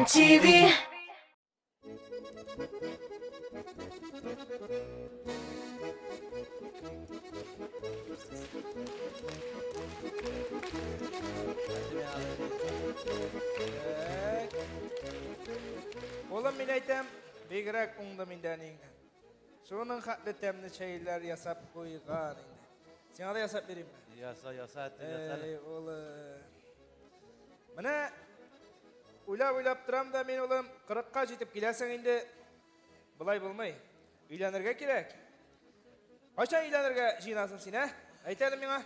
TV. Улым, мин әйтәм, бигрәк уңдым инде әниеңнән. Шуның хәтле тәмле чәйләр ясап куйган инде. Сиңа да ясап биримме? Яса, яса, әти, яса. Эй, улым. Менә уйлап-уйлап торам да мин, улым, 40-ка җитеп киләсең инде. Болай булмый. Өйләнергә кирәк. Кайчан өйләнергә җыенасың син, ә? Әйт әле миңа.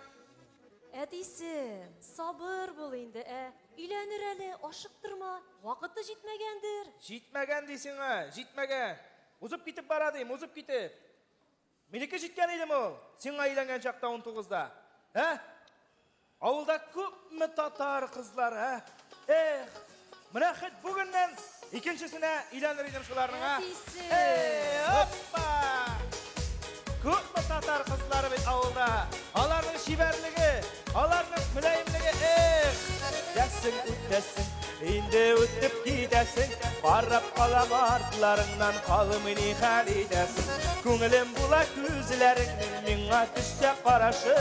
Әтисе, сабыр бул инде, ә? Өйләнер әле, ашыктырма. Вакыты җитмәгәндер. Җитмәгән дисең, ә? Җитмәгән. Узып китеп бара дим, узып китеп. Минеке җиткән идеме ул? Сиңа өйләнгән чакта 19-да. Ә? Авылда күпме татар кызлары, ә? Эх, менә хет бүгеннән икенчесенә өйләнер идем шуларның, ә? Әтисе! Эй, оппа! Күпме татар кызлары бит авылда. Аларның чибәрлеге, аларның мөлаемлеге, эх! Үтәсең, үтәсең, инде үтеп китәсең, карап калам артларыңнан, калмый ни хәл итәсең. Күңелем була күзләреңнең миңа төшсә карашы,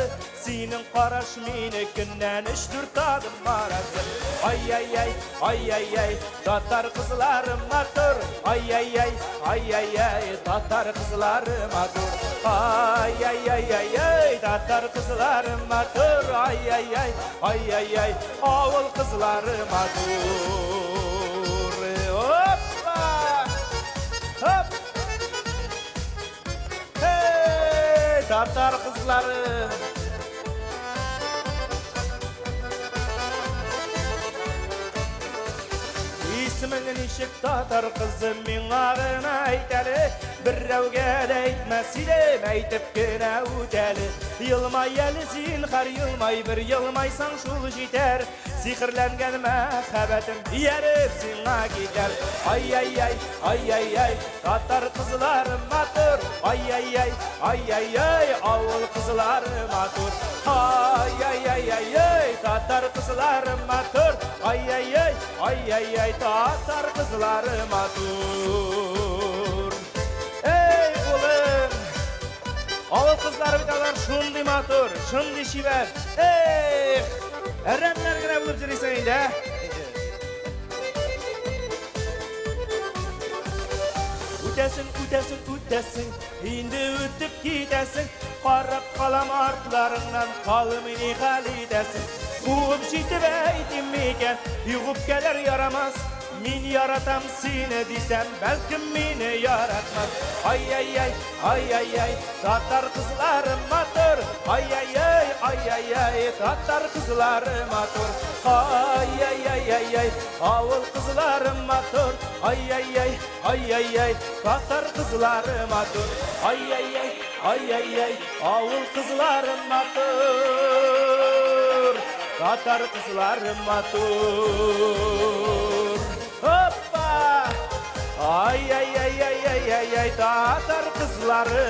Синең караш минекеннән өч-дүрт адым арасы. Ай-яй-яй, ай-яй-яй, татар кызлары матур. Ай-яй-яй, ай-яй-яй, татар кызлары матур. Ай-яй-яй-яй-яй, татар кызлары матур. Ай-яй-яй, ай-яй-яй, авыл кызлары матур. Опа! Хоп! Hey, татар кызлары! Исемең ничек татар кызы миңа гына әйт әле, берәүгә дә әйтмәс идем, әйтеп кенә үт әле. Елмай әле зинһар, елмай, бер елмайсаң шул җитәр. Сихерләнгән мәхәббәтем ияреп сиңа китәр. Ай-яй-яй, ай-яй-яй, татар кызлары матур. Ай-яй-яй, ай-яй-яй, авыл кызлары матур. Ай-яй-яй-яй, татар кызлары матур. Ай-яй-яй, ай-яй-яй, татар кызлары матур. Эй, улым! Авыл кызлары бит алар шундый матур, шундый чибәр. Эх, әрәмнәр генә булып йөрисең инде, ә? Үтәсең, үтәсең, үтәсең, инде үтеп китәсең. Карап калам артларыңнан, калмый ни хәл итәсең. Куып җитеп әйтим микән, юк үпкәләр ярамас. Мин яратам сине дисәм, бәлкем мине яратмас. Ай-яй-яй, ай-яй-яй, татар кызлары матур. Ай-яй-яй, ай-яй-яй, татар кызлары матур. Ай-яй-яй-яй-яй, авыл кызлары матур. Ай-яй-яй, ай-яй-яй, татар кызлары матур. Ай-яй-яй, ай-яй-яй, авыл кызлары матур. Татар кызлары матур. Опа! Ай-яй-яй-яй-яй-яй, татар кызлары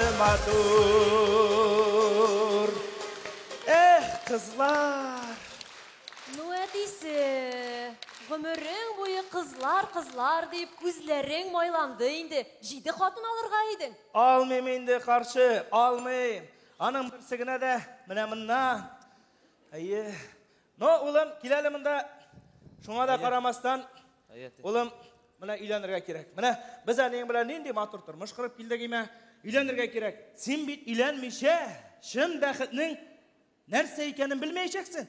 матур. Эх, кызлар! Ну, әтисе, гомерең буе кызлар, кызлар дип күзләрең майланды инде. Җиде хатын алырга идең. Алмыйм инде, карчык, алмыйм. Аның берсе генә дә менә моннан. Әйе. Но, улым, кил әле монда. Шуңа да карамастан, улым, менә өйләнергә кирәк. Менә без әниең белән нинди матур тормыш корып килдек име? Өйләнергә кирәк. Син бит өйләнмичә, чын бәхетнең нәрсә икәнен белмәячәксең.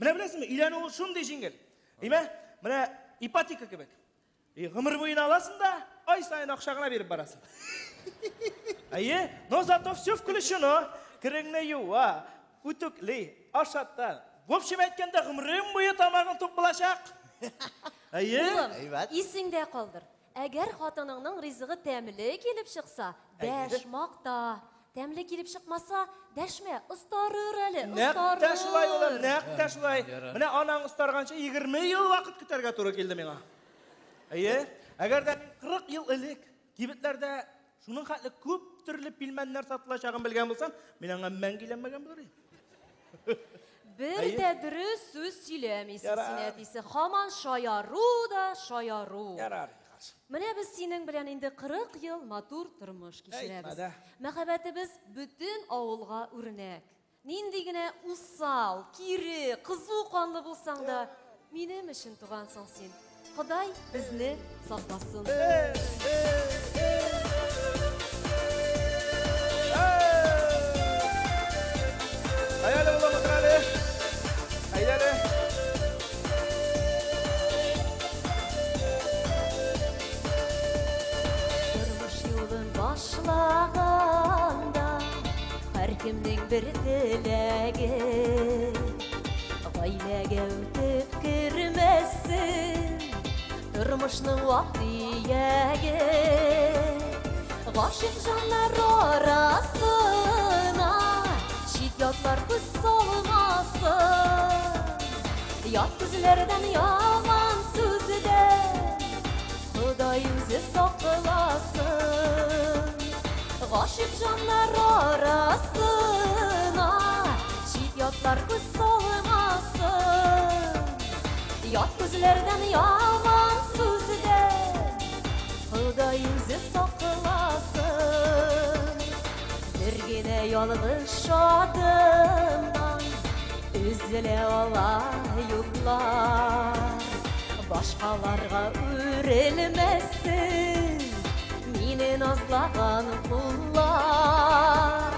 Менә беләсеңме, өйләнү ул шундый җиңел. Димә, менә ипотека кебек. И гомер буена аласың да, ай саен акча гына биреп барасың. Әйе, но зато все включено. Кереңне юа, үтүкли, ашата. В общем әйткәндә, гомерең буе тамагың тук булачак. Әйе. Улым, Әйбәт. исеңдә калдыр. Әгәр хатыныңның ризыгы тәмле килеп чыкса, дәш, макта. Тәмле килеп чыкмаса, дәшмә, остарыр әле, Нәкъ тә шулай, улым, остарыр. нәкъ тә шулай. Ярар. Менә анаң остарганчы 20 ел вакыт көтәргә туры килде миңа. Әйе, әгәр дә мин 40 ел элек кибетләрдә шуның хәтле күп төрле пилмәннәр сатылачагын белгән булсам, мин аңа мәңге өйләнмәгән булыр идем. Бер дә дөрес сүз сөйләмисең син, әтисе. Һаман шаяру да шаяру. Ярар. Менә без синең белән инде 40 ел матур тормыш кичерәбез. Мәхәббәтебез бөтен авылга үрнәк. Нинди генә усал, кире, кызу канлы булсаң да, минем өчен тугансың син. Ходай безне сакласын. Әйдә, улым, утыр әле. Әйдә әле. Тормыш юлын башлаганда һәркемнең бер теләге. Гаиләгә үтеп кермәсен тормышның вак-төяге. Гашыйк җаннар арасына чит-ятлар күз салмасын. Ят күзләрдән яман сүздән Ходай үзе сакласын. Гашыйк җаннар арасына чит-ятлар күз салмасын. Ят күзләрдән яман сүздән Ходай үзе сакласын. Бер генә ялгыш адымнан өзелә ала юллар. Башкаларга үрелмәсен мине назлаган куллар.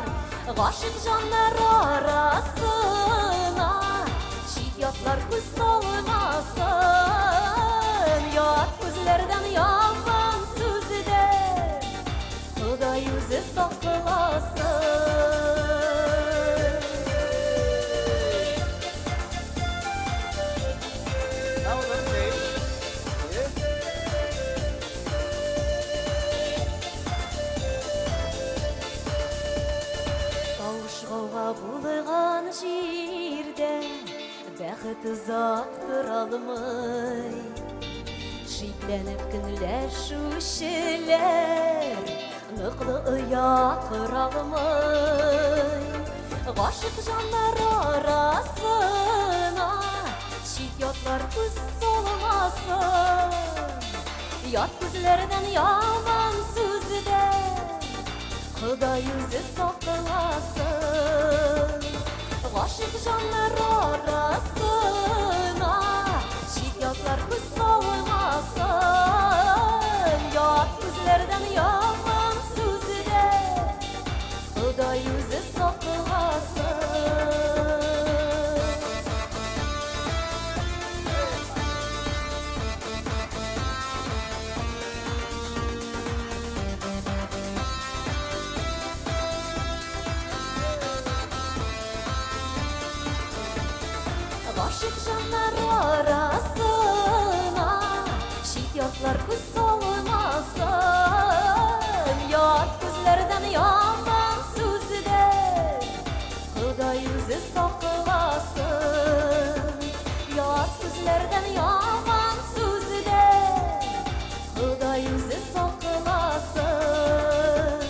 Гашыйк җаннар арасына чит-ятлар күз салмасын. Ят күзләрдән яман сүздән Ходай үзе сакласын. Тавыш-гауга булган җирдә бәхет озак тора алмый. Шикләнеп көнләшүчеләр ныклы оя кора алмый. Гашыйк җаннар арасына чит-ятлар күз салмасын. Ят күзләрдән яман сүздән Ходай үзе сакласын. Гашыйк җаннар арасына чит-ятлар күз салмасын. Ят күзләрдән яман сүздән Ходай үзе сакласын. Гашыйк җаннар арасына чит-ятлар күз салмасын. Ят күзләрдән яман сүздән Ходай үзе сакласын. Ят күзләрдән яман сүздән Ходай үзе сакласын.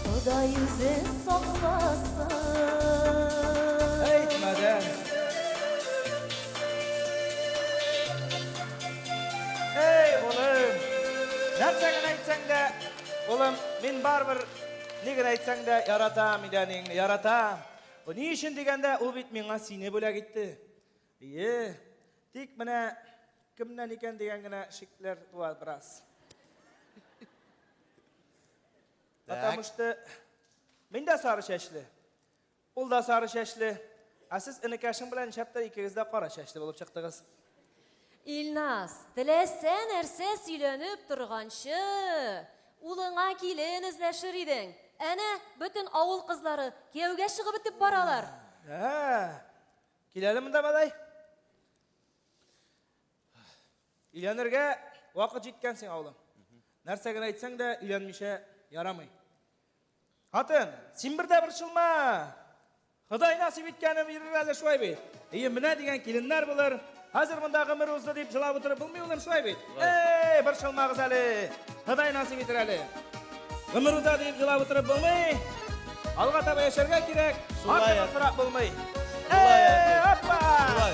Ходай үзе сакласын. Әйтмә дә. Эй, улым, нәрсә генә әйтсәң дә, улым, мин барыбер ни генә әйтсәң дә яратам инде әниеңне, яратам. Бу ни өчен дигәндә, ул бит миңа сине бүләк итте. Ие, тик менә кемнән икән дигән генә шикләр туа бераз. Потому что мин дә сары чәчле, ул да сары чәчле. Ә сез энекәшең белән шәптер икегез дә кара чәчле булып чыктыгыз. Илназ, теләсә нәрсә сөйләнеп торганчы, улыңа килен эзләшер идең. Әнә, бөтен авыл кызлары кияүгә чыгып бетеп баралар. Ә, кил әле монда, малай. Өйләнергә вакыт җиткән сиңа, улым. Нәрсә генә әйтсәң дә, өйләнмичә ярамый. Хатын, син бер дә борчылма. Ходай насыйп иткәне бирер әле, шулай бит. Әйе, менә дигән киленнәр булыр. Хәзер монда гомер узды дип җылап утырып булмый, улым, шулай бит. Эй, борчылмагыз әле. Ходай насыйп итер әле. Гомер уза дип җылап утырып булмый. Алга таба яшәргә кирәк. Шулай. Артыгын сорап булмый. Шулай. Эй, оп! Опа!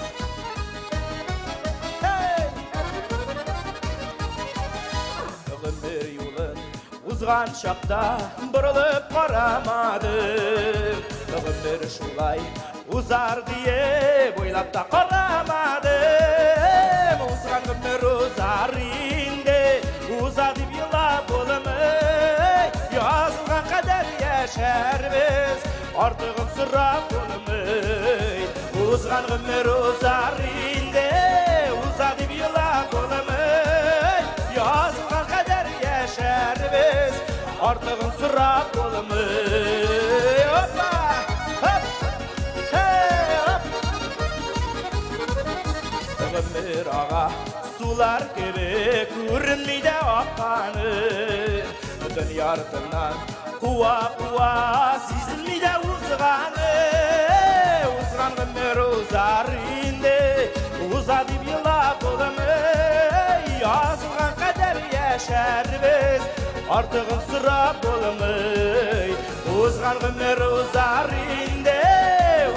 Эй! Гомер юлын узган чакта борылып карамадым. Гомер шулай узар диеп уйлап та карамадым. Узган гомер узар инде, уза дип елап булмый. Язылган кадәр яшәрбез, артыгын сорап булмый. Узган гомер узар инде, уза дип елап булмый. Язылган кадәр яшәрбез, артыгын сорап булмый. Опа! Хоп! Hey, хоп! Гомер ага сулар кебек күренми дә акканы. Дөнья артыннан куа-куа сизелми дә узганы. Узган гомер узар инде, уза дип елап булмый. Язылган кадәр яшәрбез, артыгын сорап булмый. Узган гомер узар инде,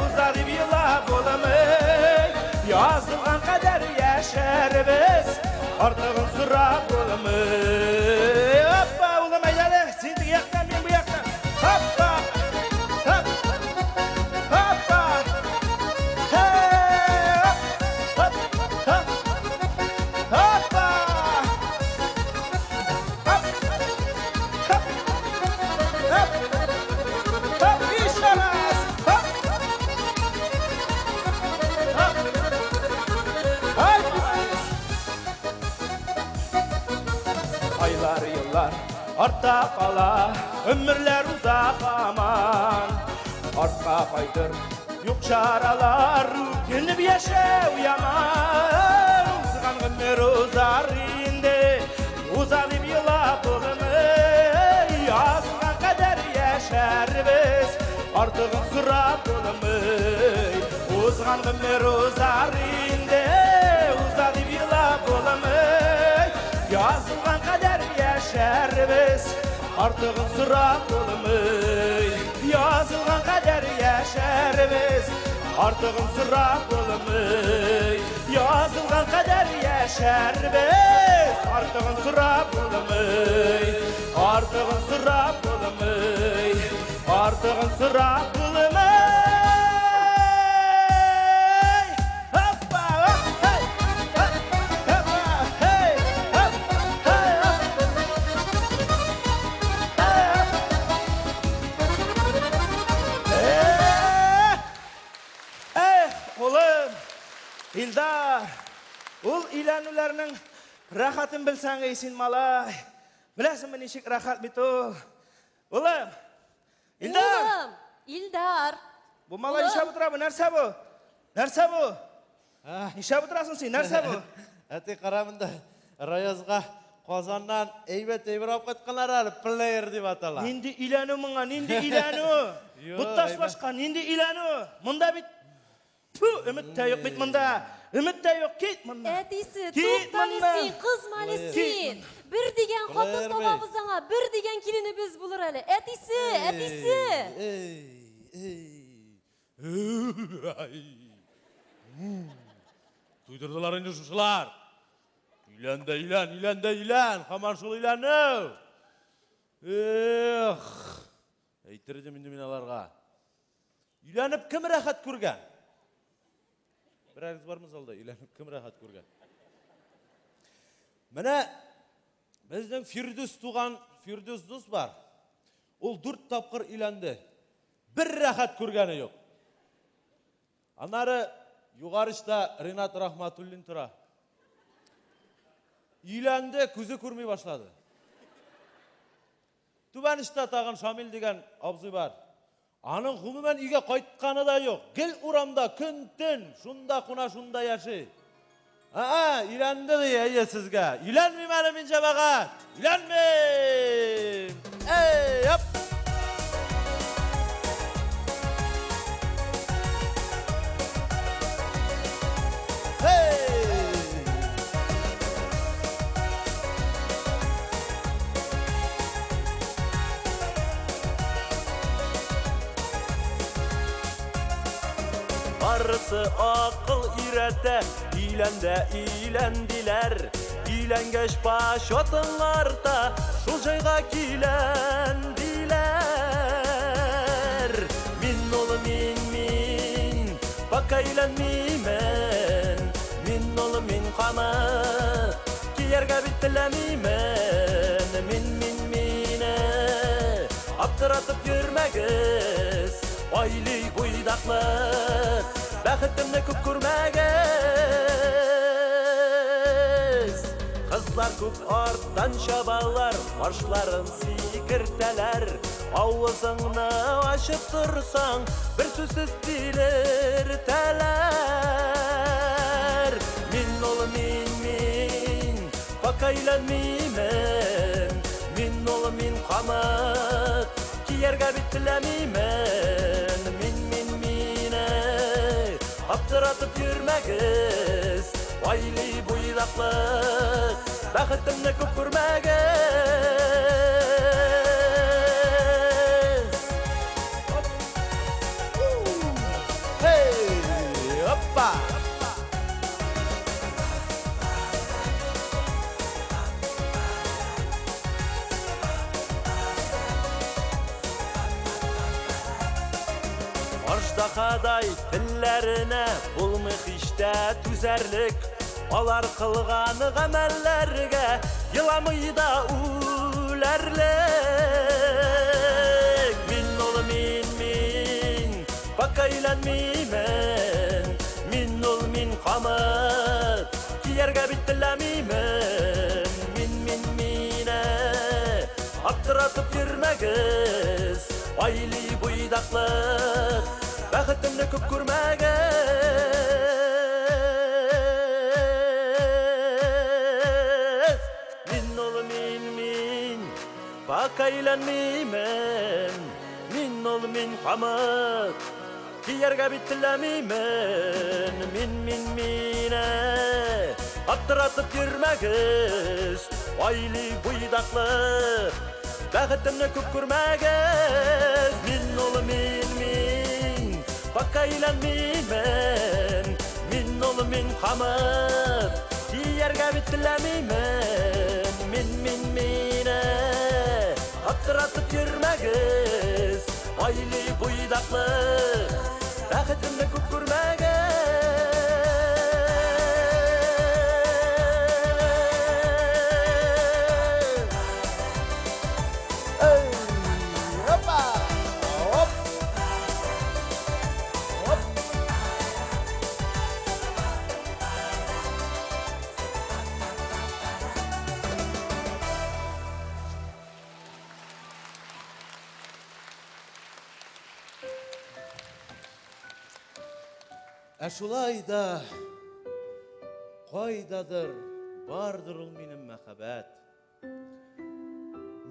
уза дип елап булмый. Язылган кадәр яшәрбез, артыгын сорап булмый. Опа, улым, әйдә әле, син теге яктан, мин бу яктан. Опа! Хоп! Опа! Хей! Хоп! Хоп! Опа! Хоп! Хоп! Хоп! Хоп! Еще раз! Хоп! Хоп! Ай, молодец! Айлар, еллар артта кала, өмерләр уза һаман. Артка кайтыр юк чаралар, үкенеп яшәү яман. Узган гомер узар инде, уза дип елап булмый. Язылган кадәр яшәрбез, артыгын сорап булмый. Узган гомер узар инде, уза дип елап булмый. Язылган кадәр яшәрбез, артыгын сорап булмый. Язылган кадәр яшәрбез, артыгын сорап булмый. Язылган кадәр яшәрбез, артыгын сорап булмый. Артыгын сорап булмый. Артыгын сорап булмый. Опа, оп, хей, хоп, опа, хей, хоп, хей, хоп. Хей, хоп. Эх, улым, Илдар, ул өйләнүләрнең рәхәтен белсәң эй син, малай. Беләсеңме, ничек рәхәт бит ул? Улым, Илдар! Улым, Илдар. Бу малай Улым. нишләп утыра бу? Нәрсә бу? Нәрсә бу? Нишләп утырасың син? Нәрсә бу? Әти, кара монда. Раязга Казаннан әйбәт әйбер алып кайтканнар әле, плеер дип атала. Нинди өйләнү моңа? Нинди өйләнү? Юк, Бутташ әйбәт. башка, нинди өйләнү? Монда бит Фу, өмет тә юк бит монда. Өмет тә юк, кит моннан. Әтисе, Кит туктале моннан. син, кызма әле Плеер. син. Бер дигән хатын Плеер табабыз аңа, бер дигән киленебез булыр әле. Әтисе, әтисе. Эй, эй. Туйдырдылар инде шушылар. Өйлән дә өйлән, өйлән дә өйлән. Һаман шул өйләнү. Эх, әйтер идем инде мин аларга. Өйләнеп кем рәхәт күргән? Берәрегез бармы залда? Өйләнеп кем рәхәт күргән? Менә безнең Фирдүс туган Фирдүс дус бар. Ул 4 тапкыр өйләнде. Бер рәхәт күргәне юк. Аннары югары очта Ринат Рахматуллин тора. Өйләнде, күзе күрми башлады. Түбән очта тагын Шамил дигән абзый бар. Аның гомумән өйгә кайтканы да юк. Гел урамда көн-төн, шунда куна, шунда яши. Аа, өйләнде ди, әйе сезгә. Өйләнмим әле мин, җәмәгать. Өйләнмим. Эй, оп. Hey! Барысы акыл өйрәтә, өйлән дә өйлән диләр. Өйләнгәч почетың арта, шул җайга килән диләр. Мин ул мин мин, пока өйләнмимен. Мин ул мин камыт, кияргә бит теләмимен. Мин мин мине, аптыратып йөрмәгез. Айлый буйдаклык, бәхетемне күп күрмәгез. Кызлар күп арттан чабалар, башларын сикертәләр. Авызыңны ачып торсаң, бер сүзсез тилертәләр. Мин ул мин мин, пока өйләнмимен. Мин ул мин камыт, кияргә бит теләмимен. Мин мин мине, аптыратып йөрмәгез. Айлый буйдаклык, бәхетемне күп күрмәгез. Оп. Hey, опа! Аждаһадай телләренә булмый һич тә түзәрлек. Алар кылган гамәлләргә еламый да үләрлек. Мин ул мин мин, пока өйләнмимен. Мин ул мин камыт, кияргә бит теләмимен. Мин мин мине, аптыратып йөрмәгез. Айлый буйдаклык, бәхетемне күп күрмәгез. Мин ул мин мин, пока өйләнмимен. Мин ул мин камыт, кияргә бит теләмимен. Мин мин мине, аптыратып йөрмәгез. Айлый буйдаклык, бәхетемне күп күрмәгез. Мин ул мин мин, пока өйләнмимен. Мин ул мин камыт, кияргә бит теләмимен. Мин мин мине, аптыратып йөрмәгез. Айлый буйдаклык, бәхетемне күп күрмәгез. Ey, hoppa! Hop! Hop! Ә шулай да кайдадыр бардыр ул минем мәхәббәт.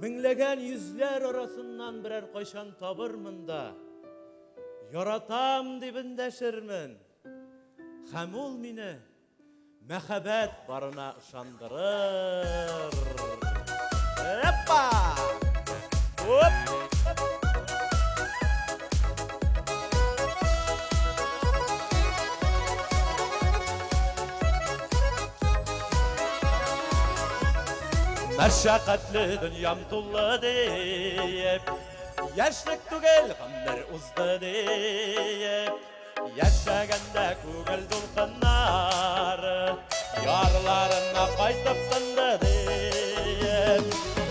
Меңләгән йөзләр арасыннан берәр кайчан табырмын да, яратам дип эндәшермен. Һәм ул мине мәхәббәт барына ышандырыр. Опа! Оп! Мәшәкатьле дөньям тулы диеп, яшьлек түгел, гомер узды диеп, яшәгәндә күңел дулкыннары ярларына кайтып тынды диеп,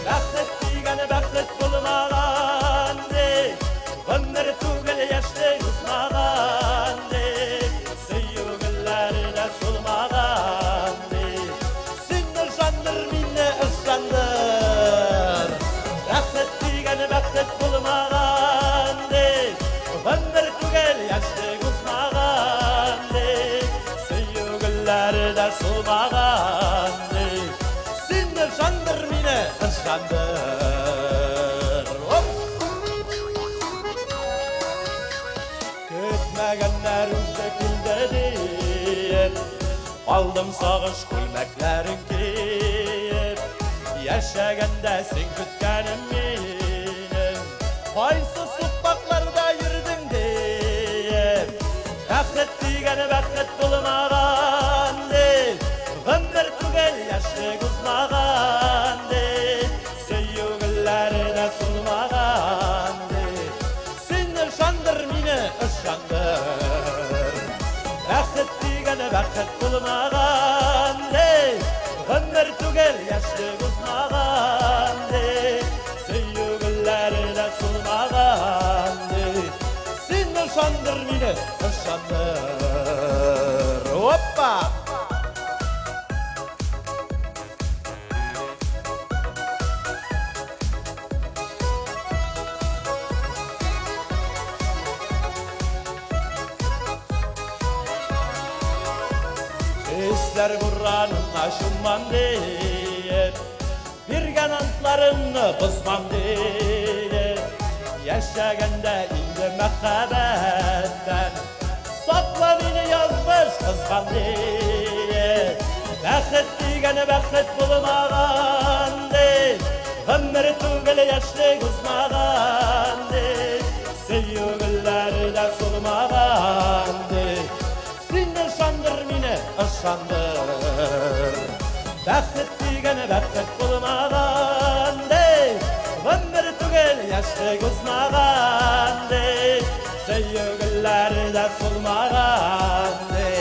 бәхет дигәне бәхет булмаган ди, гомер түгел, яшьлек узмаган ди, сөю гөлләре дә сулмаган ди. Син ышандыр мине, ышандыр. Бәхет дигәне бәхет булмаган ди, гомер түгел, яшьлек узмаган ди, сөю гөлләре дә сулмаган ди. Син ышандыр мине, ышандыр. Оп! Көтмәгәннәр үзе килде диеп, алдым сагыш күлмәкләрен киеп, яшәгәндә син көткәнем минем, кайсы сукмакларда йөрдең диеп, бәхет бәхет булмаган, ди. Гомер түгел, яшьлек узмаган, ди. Сөю гөлләре дә сулмаган, ди. Син ышандыр мине, ышандыр. Опа! Хисләр буранына чуммам диеп, биргән антларымны бозмам диеп, яшәгәндә инде мәхәббәттән сакла мине язмыш кызган диеп, бәхет дигәне бәхет булмаган ди, гомер түгел яшьлек узмаган ди, сөю гөлләре дә сулмаган ди. Син ышандыр мине, ышандыр. Бәхет дигәне бәхет булмаган ди, гомер түгел яшьлек узмаган ди, сөю гөлләре дә сулмаган ди.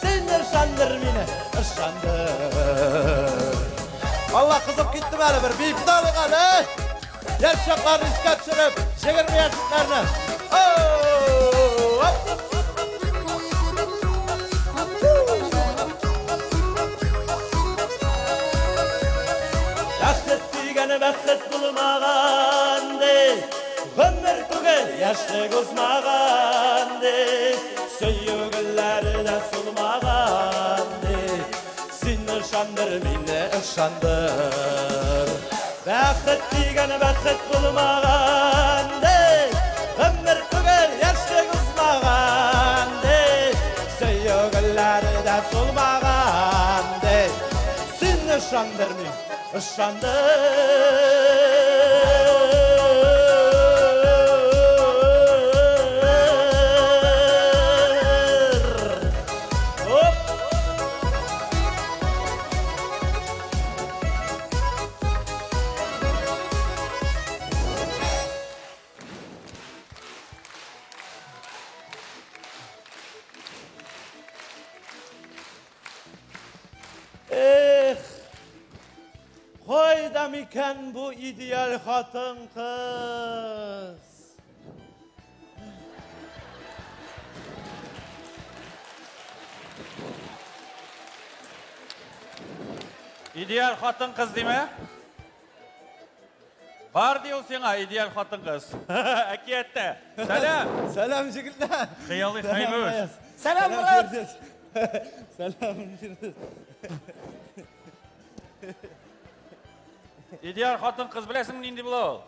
Син ышандыр мине, ышандыр. Алла кызып киттем әле бер биеп тә алыйк әле. Яшь чакларны искә төшереп, 20 яшьлекләрне. Оп! Бәхет дигәне бәхет булмаган ди, гомер түгел яшьлек узмаган ди, сөю гөлләре дә сулмаган ди. Син ышандыр мине, ышандыр. Бәхет дигәне бәхет булмаган ди, гомер түгел яшьлек узмаган ди, сөю гөлләре дә сулмаган ди. Син ышандыр мине, ышандыр. Оп! Эх, кайда микән бу идеаль хатын-кыз? Идеаль хатын-кыз диме? Бар ди ул сиңа идеаль хатын-кыз. Әкияттә. Сәлам. Сәлам, егетләр. Хыялый Хәйбүш. Сәлам, брат. Сәлам, Фирдүс. Идеаль хатын-кыз беләсеңме нинди була ул?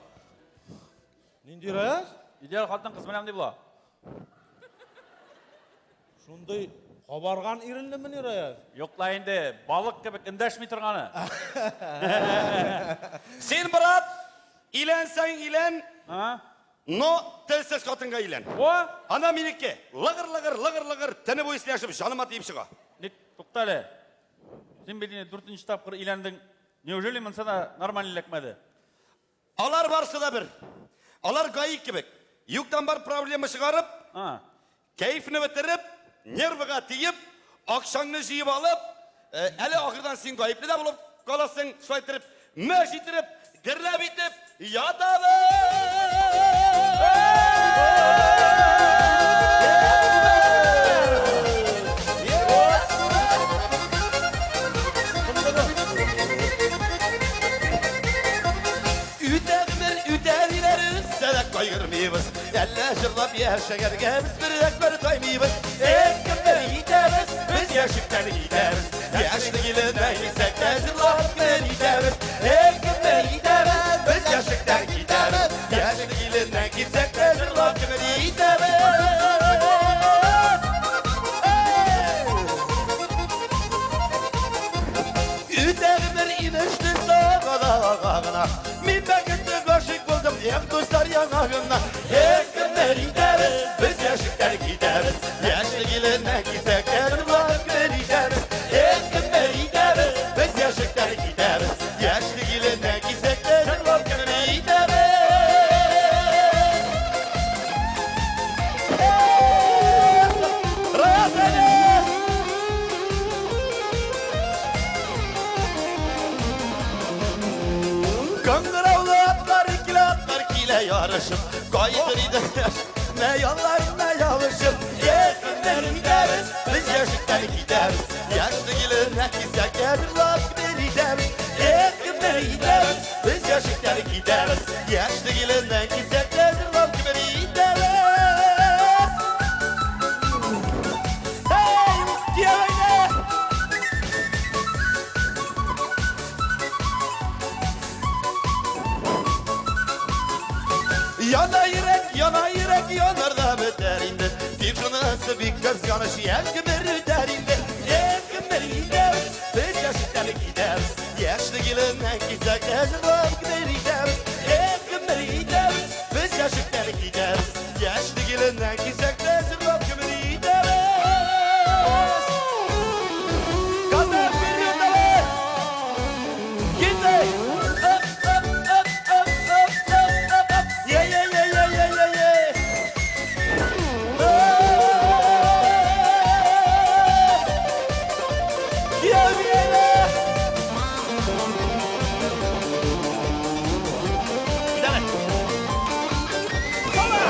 Нинди, Раяз? Идеаль хатын-кыз менә нинди була. Шундый кабарган иренлемени, Раяз? Юк ла инде, балык кебек эндәшми торганы. Син, брат, өйләнсәң өйлән, А? но телсез хатынга өйлән. О! Ана минеке, лыгыр-лыгыр, лыгыр-лыгыр, төне буе сөйләшеп, җаныма тиеп чыга. Ник, тукта әле. Син бит инде дүртенче тапкыр өйләндең. Неужели монысы да нормаль эләкмәде? Алар барысы да бер. Алар ГАИ кебек. Юктан бар проблема чыгарып, А. кәефне бетереп, нервыга тиеп, акчаңны җыеп алып, әле ахырдан син гаепле дә булып каласың, шулай итеп, мәш иттереп, гөрләп итеп ятабыз! Үтә гомер, үтә диләр, үтсә дә кайгырмыйбыз. Әллә җырлап яшәгәнгә без бер дә картаймыйбыз. Эх, кемнәр итәбез, без яшьлектән китәбез. Яшьлек иленә килсәк тә җырлап көн итәбез. Эх, кемнәр итәбез, без яшьлектән китәбез. Яшьлек иленә килсәк тә җырлап көн итәбез. Эй! Үтә гомер инешне сагына гына. Мин бәхетле гашыйк булдым, эх, дуслар яңагына. Эх, кемнәр итәбез, без яшьлектән китәбез. Яшьлек иленә килсәк тә җырлап көн итәбез. Эх, кемнәр итәбез, без яшьлектән китәбез. Яшьлек иленә килсәк тә җырлап көн итәбез. Раяз әле! Кыңгыраулы атлар килә, атлар килә ярышып. Кайтыр иде мә ялларына ябышып. Эх, кемнәр итәбез, без яшьлектән китәбез. Яшьлек иленә китсәк, җырлап бер итәбез. Эх, кемнәр итәбез, без яшьлектән китәбез. Яшьлек иленә китсәк, җырлап бер итәбез. Hey, кияү! Яна йөрәк, яна йөрәк, янар да бетәр инде. Тик шунысы бик кызганыч, яшь гомер үтәр инде. Яшь гомер итәбез, без яшьлектән китәбез. Яшьлек иленнән китсәк тә җырлап гомер итәбез. Яшь гомер итәбез, без яшьлектән китәбез. Яшьлек иленнән китсәк тә җырлап гомер итәбез. Газлар вперед давай! Киттек! Оп, оп, оп, оп, оп, оп, оп, оп. Е, е, е, е, е, е, е. Кияү килә! Китәле. Сала!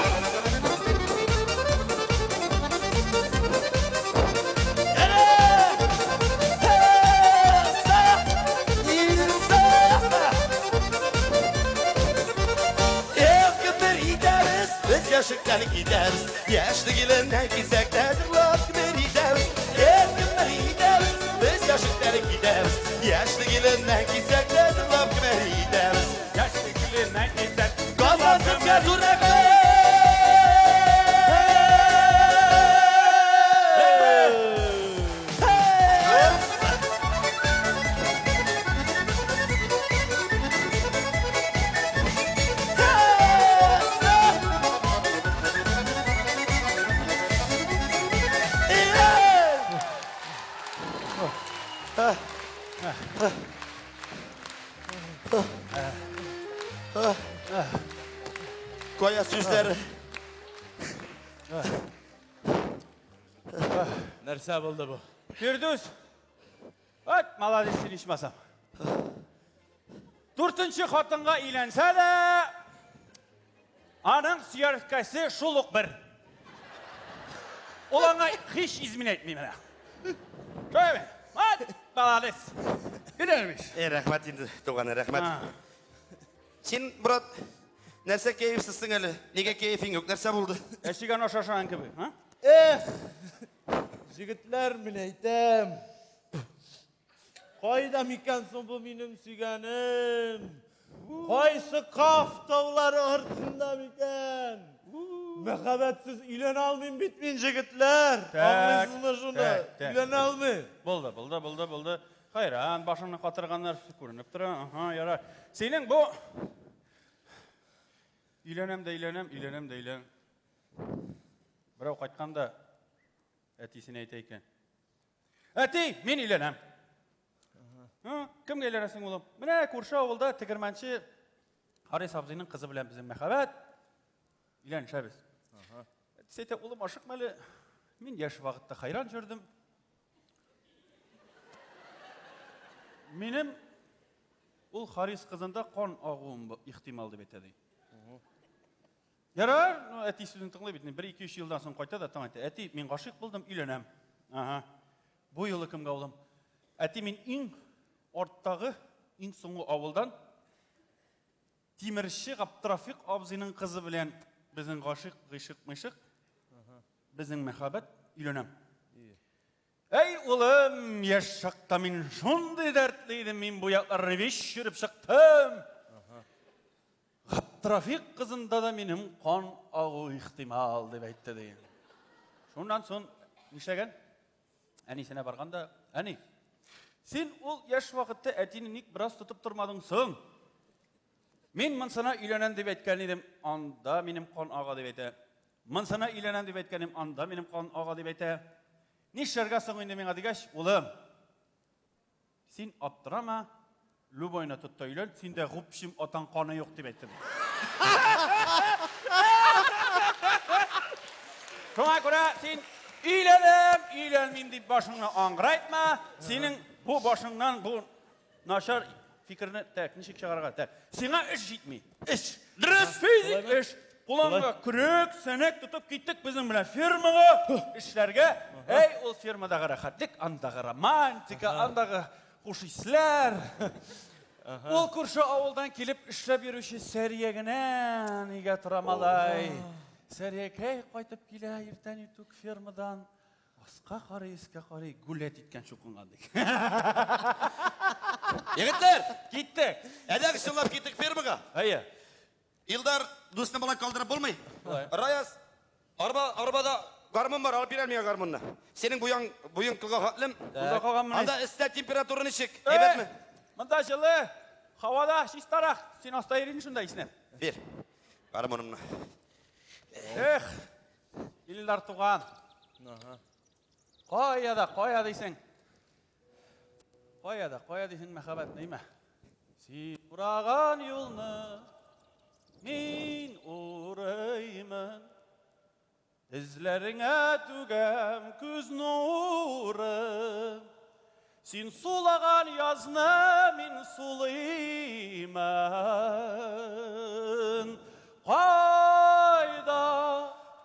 Әнә! Са! Илса! Эх, гомер итәбез, без яшьлектән китәбез. Яшьлек иленнән китсәк тә җырлап гомер итәбез. Эх, гомер итәбез, без яшьлектән китәбез. Яшьлек иленнән китсәк тә җырлап гомер итәбез. Яшьлек иленнән китсәк, Казан сезгә зур рәхмәт! Hey! Кая сүзләре? Нәрсә булды бу? Фирдүс! Ат, молодец син ичмасам. Дүртенче хатынга өйләнсә дә, аның сөяркәсе шул ук бер. Ул аңа һич изменять итми менә. Шулай Ат, молодец. Киләмеш. Э, рәхмәт инде, туганы, рәхмәт. Син, брат, нәрсә кәефсезсең әле? Нигә кәефең юк? Нәрсә булды? Әчегән аш ашаган кебек, һа? Эх, егетләр, мин әйтәм. Кайда микән соң бу минем сөйгәнем? Кайсы Каф таулары артында микән? Мәхәббәтсез өйләнә алмыйм бит мин, егетләр. Так, Аңлыйсызмы шуны? так, так. Өйләнә алмыйм. Булды, булды, булды, булды. Хайран, башыңны катырганнар күренеп тора. Аһа, ярар. Синең бу өйләнәм дә өйләнәм, өйләнәм дә өйләнәм. Берәү кайтканда әтисенә әйтә икән. Әти, мин өйләнәм. Һа, кемгә өйләнәсең, улым? Менә күрше авылда тегермәнче Харис абзыйның кызы белән безнең мәхәббәт. Өйләнешәбез. Әтисе әйтә, улым, ашыкма әле. Мин яшь вакытта хайран йөрдем. Минем ул Харис кызында кан агуым ихтимал дип әйтә ди. Ярар, ну, әти сүзен тыңлый бит. Бер, ике, өч елдан соң кайта да таң әйтә. Әти, мин гашыйк булдым, өйләнәм. Ага. Бу юлы кемгә, улым? Әти, мин иң арттагы, иң соңгы авылдан тимерче Габдрафик абзыйның кызы белән безнең гашыйк, гыйшык, мыйшык, безнең мәхәббәт, өйләнәм. Әй, улым, яшь чакта мин шундый дәртле идем, мин бу якларны биш йөреп чыктым. Габдрафик кызында да минем кан агу ихтимал дип әйтте ди. Шуннан соң нишләгән? Әнисенә барганда, әни, син ул яшь вакытта әтине ник бераз тотып тормадың соң? Мин монсына өйләнәм дип әйткән идем, анда минем кан ага дип әйтә. Монсына өйләнәм дип әйткән идем, анда минем кан ага дип әйтә. Нишләргә соң инде миңа дигәч, улым, син аптырама, любойны тот та өйлән, синдә гупшим атаң каны юк дип әйттем. Шуңа күрә син өйләнәм, өйләнмим дип башыңны аңгырайтма, синең бу башыңнан бу начар фикерне, так, ничек чыгарырга? Так, сиңа эш җитми. Эш. Дөрес, физик эш. Кулыңга көрәк, сәнәк тотып киттек безнең белән фермага эшләргә. Әй, ул фермадагы рәхәтлек, андагы романтика, андагы хуш исләр. Ул күрше авылдан килеп эшләп йөрүче Сәрия генә нигә тора, малай. Сәриякәй кайтып килә иртән иртүк фермадан. Аска карый, өскә карый, гулять иткән чукынган ди. Егетләр! Киттек! Әйдәгез чынлап киттек фермага. Әйе. Илдар дусны болай калдырып булмый. Болай. Раяз, арба, арбада гармун бар, алып бир әле миңа гармунны. Синең буяң, буең кылга хатлым. Монда калганмыни? Анда өстә температура ничек? Әйбәтме? Монда җылы, һавада чистарак. Син аста йөрисең шунда иснәп. Бир. Гармунымны. Эх, Илдар туган. Кая да, кая дисең? Кая да, кая дисең мәхәббәт неймә? Син ураган юлны мин урыймын. Эзләреңә түгәм күз нурын. Син сулаган язны мин сулыймын. Кайда?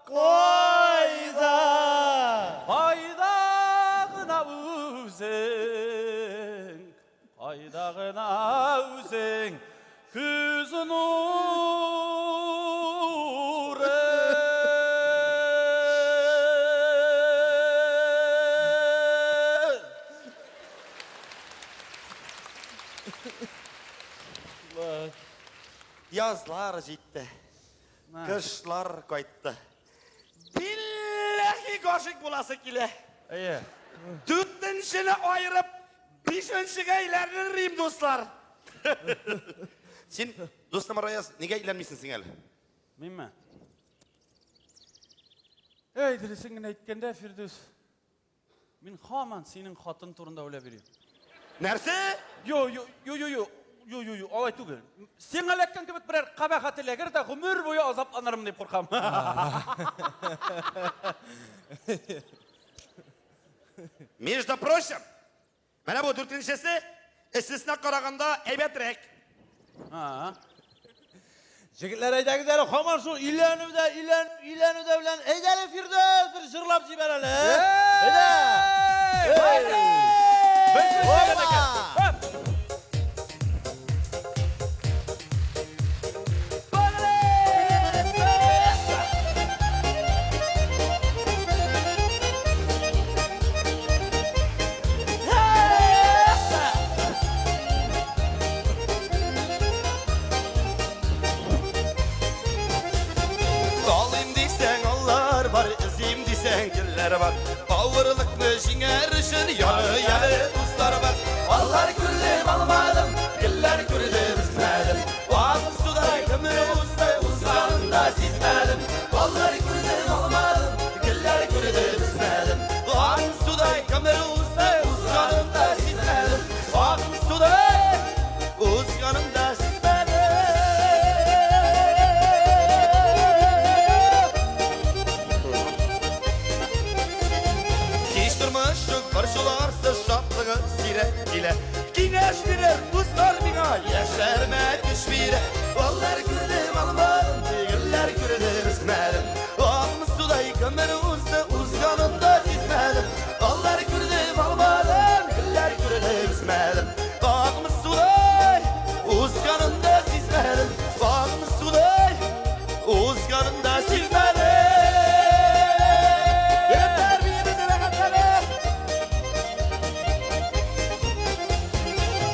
Кайда? Кайда гына үзең? Кайда гына үзең? Күз нуры. Язлар җитте. Кышлар кайтты. Билләһи гашыйк буласы килә. Әйе. Дүртенчене аерып, бишенчегә әйләнер идем, дуслар. Син, дустым Раяз, нигә әйләнмисең син әле? Минме? Әй, дөресен генә әйткәндә, Фирдүс, мин һаман синең хатын турында уйлап йөрим. Нәрсә? Йо, йо, йо, йо, йо, йо, йо, йо, алай түгел. Сиңа эләккән кебек берәр кабахәт эләгер дә гомер буе азапланырмын дип куркам. Между прочим, менә бу дүртенчесе эшсесенә караганда әйбәтрәк. А, Җегетләр, әйдәгез әле, һаман шул өйләнү дә, өйләнү, өйләнү дә белән, әйдә әле, Фирдүс, бер җырлап җибәр әле. Әйдә. Эй! Без Опа! Хоп! Алыйм дисәң аллар бар, эзлим дисәң гөлләр бар. Авырлыкны җиңәр өчен яры-яры дуслар бар. Аллар күрдем, алмадым, гөлләр күрдем, өзмәдем. Вакыт судай гомер узды, узганын да сизмәдем. Аллар күрдем, алмадым, гөлләр күрдем, өзмәдем. Вакыт судай гомер узды, узганын да сизмәдем. Вакыт судай узганын да сизмәдем. Һич тормыш юк, борчуларсыз шатлыгы сирәк килә. Киңәш бирер дуслар миңа, яшәрмә көч бирә. Аллар күрдем, алмадым, гөлләр күрдем, өзмәдем. Агым судай гомер узды, узганын да сизмәдем. Аллар күрдем, алмадым, гөлләр күрдем, өзмәдем. Агым судай узганын да сизмәдем. Агым судай узганын да сизмәдем. Егетләр, биебез рәхәтләнеп!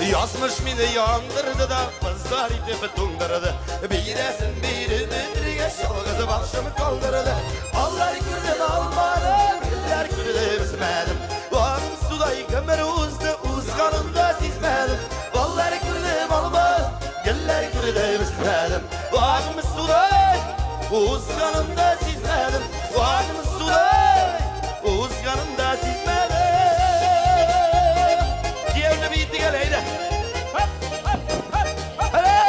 Язмыш мине яндырды да, базар итеп туңдырды. Бирәсен биреп бетергәч, ялгыз башым калдырды. Аллар күрдем, алмадым, гөлләр күрдем, өзмәдем. Агым судай гомер узды, узганын да сизмәдем. Аллар күрдем, алмадым, гөлләр күрдем, өзмәдем. Агым судай узганын да сизмәдем. Агым судай узганын да сизмәдем. Кияүне биеттек әле, әйдә. Әле!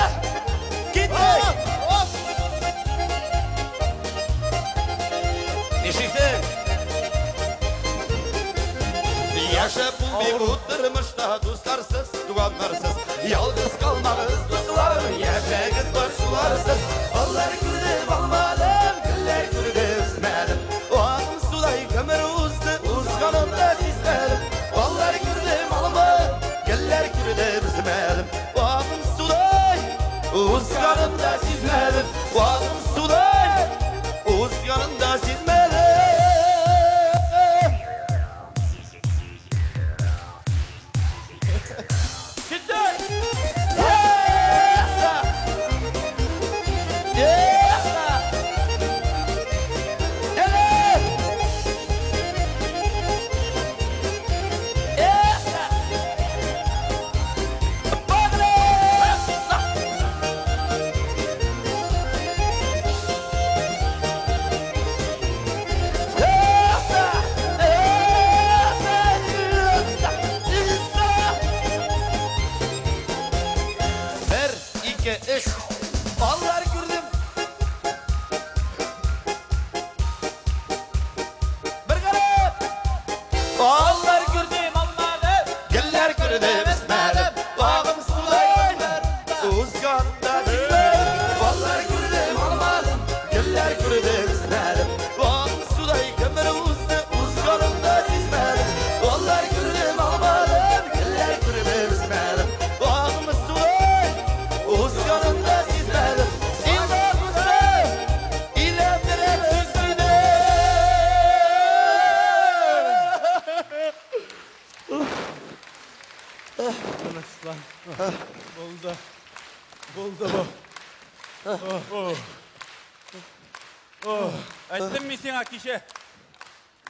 Киттек! Нишлисең? Яшәп булмый бу тормышта дусларсыз, туганнарсыз. Ялгыз Узганын да сизмәдем, вагым судай, узганын да сизмәдем. Китте! Esa! Esa! Evet! Esa! Padre! Esa! Esa! Esa! Esa! Бер, ике, өч. Аллар күрдем. Бер карап. Аллар күрдем, Алмады! Гөлләр күрдем, үсмәдем. Вагым сулай. Узганда сизмәдем. Баллар күрдем, алмадым. Гөлләр күрдем, үсмәдем. Вагым судай гомер узды, узганын сизмәдем. Баллар күрдем, алмадым. Гөлләр күрдем, үсмәдем. Вагым сулай. Узганын сизмәдем. Инде узды. Иләндереп сүзде. Тынычлан. Булды. Булды бу. Әйттем мин сиңа кичә.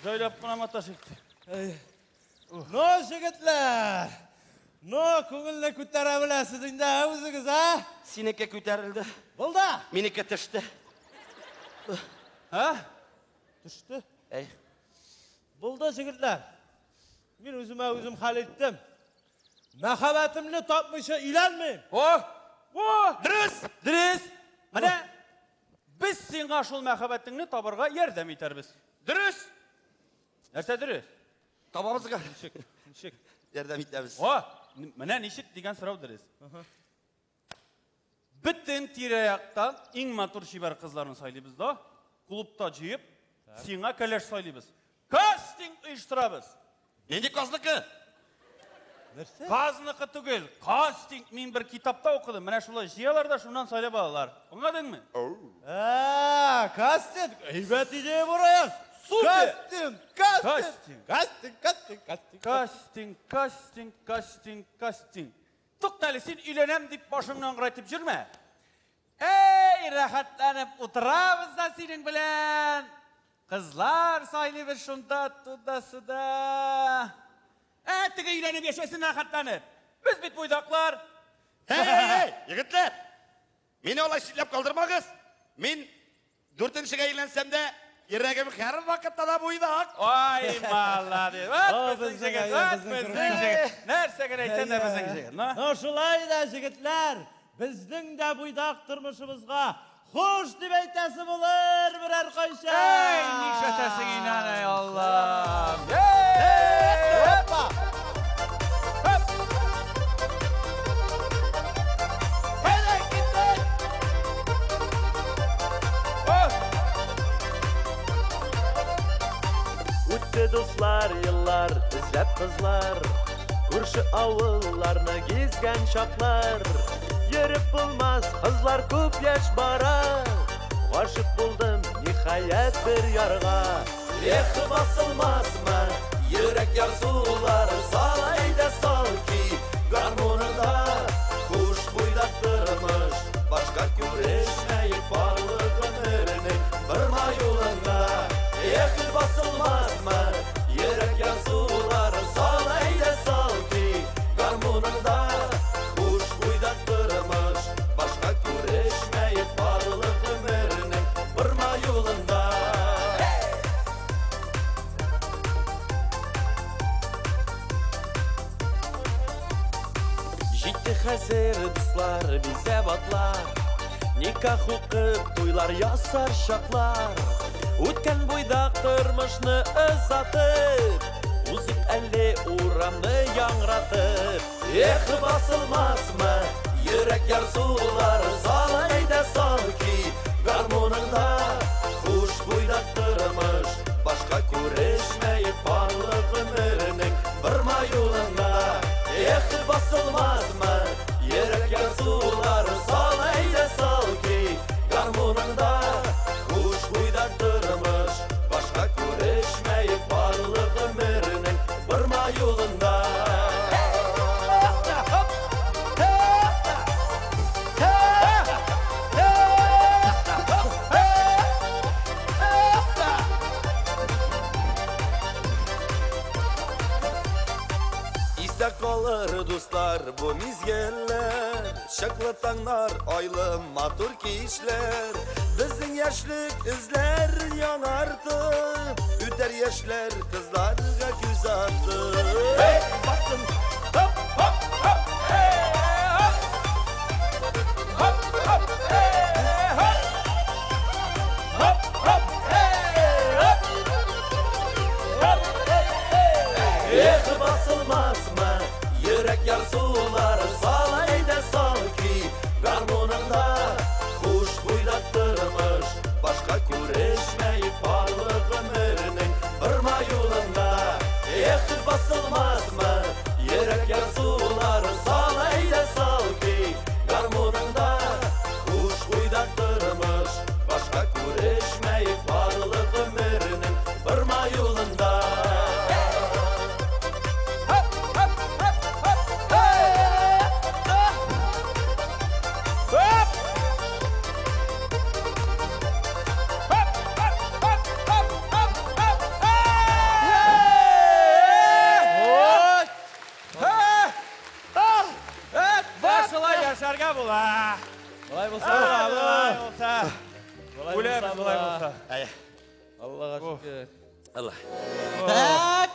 Җайлап кына маташыйк. Ну, егетләр. Ну, күңелне күтәрә беләсез инде үзегез, а? Синеке күтәрелде, Булды. минеке төште. Һа? Төште. Әй, Булды, егетләр. Мин үземә үзем хәл иттем. Мәхәббәтемне тапмыйча өйләнмим. О! О! дөрес! Дөрес! Менә без сиңа шул мәхәббәтеңне табарга ярдәм итәрбез. Дөрес! Нәрсә дөрес? Табабызга. Ничек? Ничек? Ярдәм итәбез. О, менә ничек дигән сорау дөрес. Бөтен тирә-яктан иң матур чибәр кызларны сайлыйбыз да, клубта җыеп, сиңа кәләш сайлыйбыз. Кастинг оештырабыз. Нинди казныкы? Нәрсә? Казныкы түгел, кастинг мин бер китапта укыдым. Менә шулай җыялар да шуннан сайлап алалар. Аңладыңмы? А, кастинг. Әйбәт идея бу, Раяз. Супер! Кастинг, кастинг. Кастинг. Кастинг, кастинг, кастинг. Кастинг, кастинг, кастинг, кастинг. Туктале, син өйләнәм дип башыңнан кырайтып йөрмә. Эй, рәхәтләнеп утырабыз да синең белән. Кызлар сайлыйбыз шунда, туда-сюда. Ә, теге өйләнеп яшәсен рәхәтләнеп. Без бит буйдаклар. Һей, һей, һей, егетләр! Мине алай читләп калдырмагыз. Мин дүртенчегә өйләнсәм дә, йөрәгем һәр вакытта да буйдак. Ай, молодец. Вот О, безнең безнең егет, әйе, вот безнең безнең күркәм. егет. Нәрсә генә әйтсәң дә безнең егет. Ну? Ну, шулай да, егетләр, безнең дә буйдак тормышыбызга хуш дип әйтәсе булыр берәр кайчан. Эй, нишләтәсең инде аны, Аллам. Эй! Опа! Хоп! Әйдә, киттек! О! Үтте дуслар еллар, эзләп кызлар, Күрше авылларны гизгән чаклар. Йөреп булмас, кызлар күп яшь бара. Гашык булдым, ниһаять бер ярга. Эх, басылмасмы йөрәк ярсулары, сал әйдә сал ки гармуныңда. Хуш буйдак тормыш, башка күрешмәй парлы гомернең борма юлында. Эх, басылмасмы йөрәк ярсулары, сал әйдә сал ки гармуныңда. Хуш буйдак тормыш, башка күрешмәй парлы гомернең борма юлында. Җитте хәзер, дуслар, бизәп атлар, Никах укып туйлар ясар чаклар. Үткән буйдак тормышны озатып, Узыйк әле урамны яңгыратып. Эх, басылмасмы йөрәк ярсулары, сал әйдә сал ки гармуныңда. Хуш буйдак тормыш, башка күрешмәй парлы гомернең борма юлында. Эх, басылмасмы йөрәк ярсулары, сал әйдә Җылы таңнар, айлы матур кичләр, безнең яшьлек эзләрен яңартып, үтәр яшьләр кызларга күз атып. Эй, бактым, хоп, хоп, хоп, эй, хоп. Хоп, хоп, эй, хоп. Хоп, хоп, эй, хоп. Хоп, хоп, эй. Эх, басылмасмы йөрәк ярсулары, сал әйдә сал көй гармуныңда. Хуш буйдак тормыш, башка күрешмәй парлы гомернең борма юлында. Эх, басылмасмы йөрәк ярсулары, сал әйдә сал көй гармуныңда. Хуш буйдак тормыш, башка күрешмәй парлы гомернең борма юлында. Хоп, хоп, хоп, хоп, эй, хоп. Хоп, хоп, хоп, хоп, хоп, хоп, эй! Ой! Менә шулай яшәргә була. Болай булса була, Болай булса. Болай Үләбез болай булса. Аллага шөкер. Алла. Так.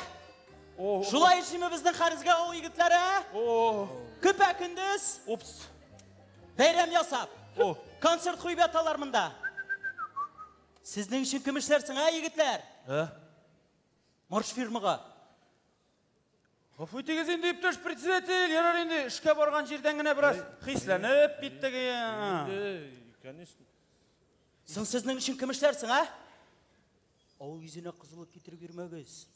О, Шулай эшлиме безнең Харисга авыл егетләре? О, Көпә көндез упс. бәйрәм ясап, О. концерт куеп яталар монда. Сезнең өчен кем эшләрсең, ә, егетләр? Ә? Марш фирмага. Гафу итегез инде, иптәш председатель, ярар инде, эшкә барган җирдән генә бераз хисләнеп киттек. Инде, конечно. Соң сезнең өчен кем эшләрсең, ә? Авыл йөзенә кызыллык китереп йөрмәгез.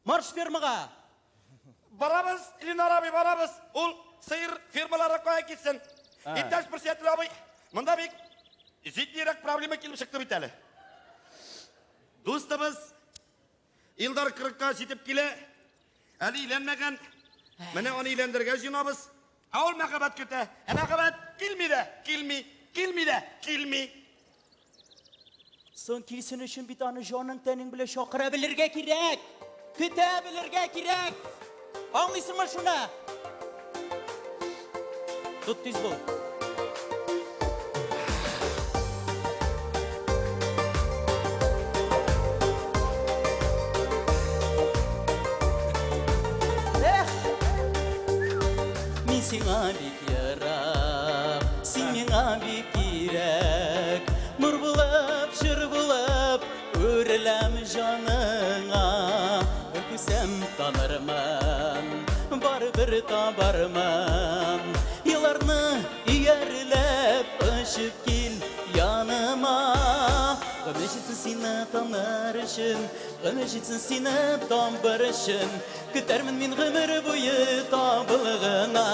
Марш фермага! Барабыз, Ленар абый, барабыз. Ул сыер фермалары кая китсен? Иптәш председатель абый, монда бик җитдирәк проблема килеп чыкты бит әле. Дустыбыз Илдар 40-ка җитеп килә. Әле өйләнмәгән. Менә аны өйләндерергә җыенабыз. Ә ул мәхәббәт көтә. Ә мәхәббәт килми дә, килми, килми дә, килми. Соң килсен өчен бит аны җаның тәнең белән чакыра белергә кирәк. Көтә белергә кирәк. Аңлыйсыңмы шуны? Тот тиз бул. Эх! Мин сиңа бик ерак, син миңа бик кирәк. Нур булып, җыр булып, үреләм җаныңа. Күрсәм танырмын, барыбер табармын. Елларны иярләп очып кил яныма. Гомер җитсен сине таныр өчен, гомер җитсен сине табыр өчен. Көтәрмен мин гомер буе табылгына.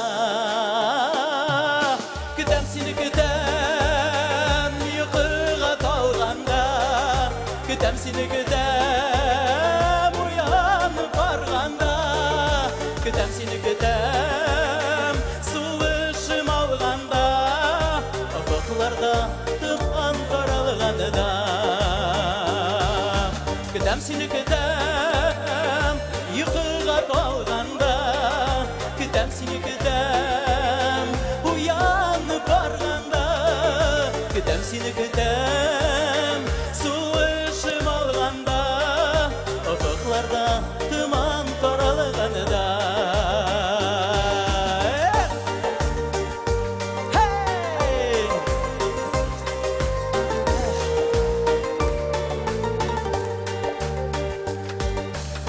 Көтәм сине, көтәм, йокыга талганда. Көтәм сине, көтәм, уянып барганда. Көтәм сине, көтәм, сулышым алганда. Офыкларда томан таралганда. Көтәм сине, көтәм, йокыга талганда. Көтәм сине, көтәм, уянып барганда. Көтәм сине, көтәм, сулышым алганда. Офыкларда томан таралганда. Hey!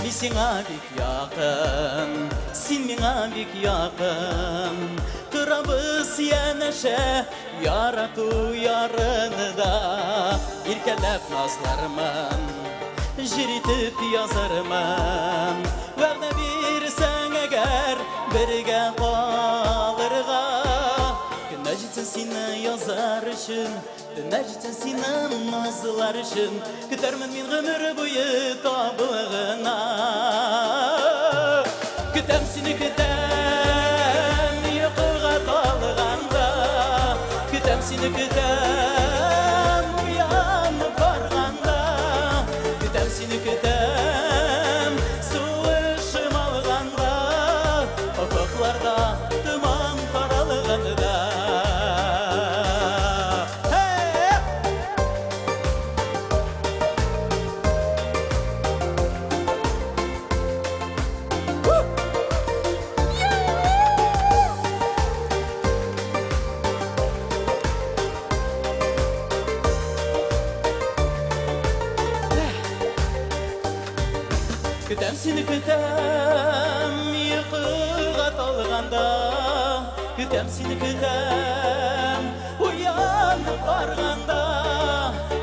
Мин сиңа бик якын, син миңа бик якын. Торабыз янәшә, ярату ярында. Иркәләп назлармын, җыр итеп язармын. Вәгъдә бирсәң әгәр, бергә калырга. Көннәр җитсен сине язар өчен, төннәр җитсен сине назлар өчен. Көтәрмен мин гомер буе табылгына. Көтәм сине, көтәм, йокыга талганда. Көтәм сине, көтәм, уянып барганда. Көтәм сине, көтәм, сулышым алганда. Офыкларда томан таралганда. сине көтәм, йокыга талганда. Көтәм сине көтәм, уянып барганда.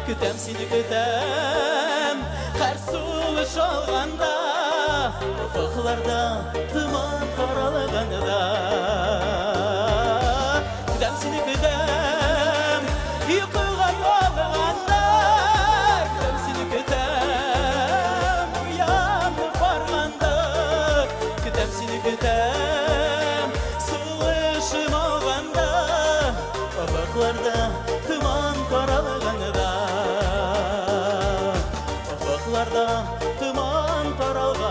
Көтәм сине көтәм, һәр сулыш алганда. Офыкларда томан таралганда. Көтәм сине көтәм, йокыга талганда. Көтәм сине көтәм, уянып барганда. Көтәм сине көтәм, сулышым алганда. Офыкларда томан таралганда. Офыкларда томан таралганда.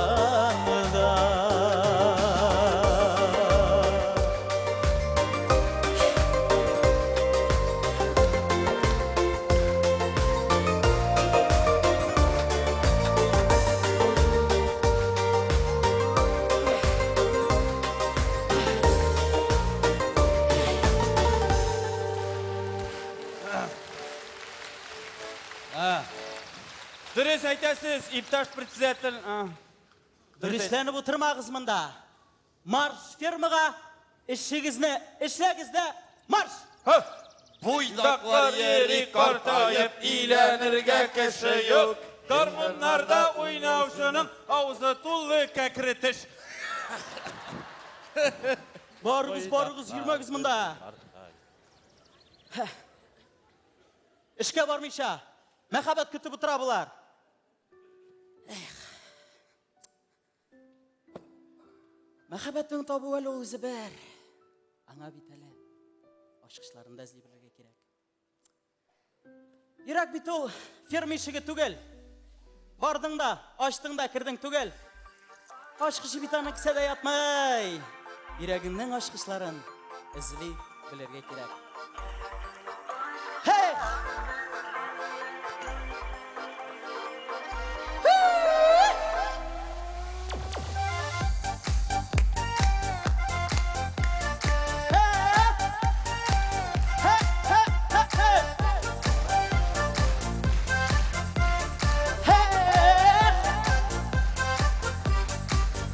Дөрес әйтәсез, иптәш председатель. Дөресләнеп утырмагыз монда. Марш фермага, эшегезне эшләгез дә, марш! Буйдаклар йөри картаеп, өйләнергә кеше юк. Гармуннарда уйнаучының авызы тулы кәкре теш. Барыгыз, барыгыз, йөрмәгез монда. Эшкә бармыйча, мәхәббәт көтеп утыра болар. Эх. Мәхәббәтнең табу әле ул үзе бер. Аңа бит әле ачкычларын да эзли белергә кирәк. Йөрәк бит ул ферма ишеге түгел. Бардың да, ачтың да, кердең түгел. Ачкычы бит аның кесәдә ятмый. Йөрәгеңнең ачкычларын эзли белергә кирәк. Хей!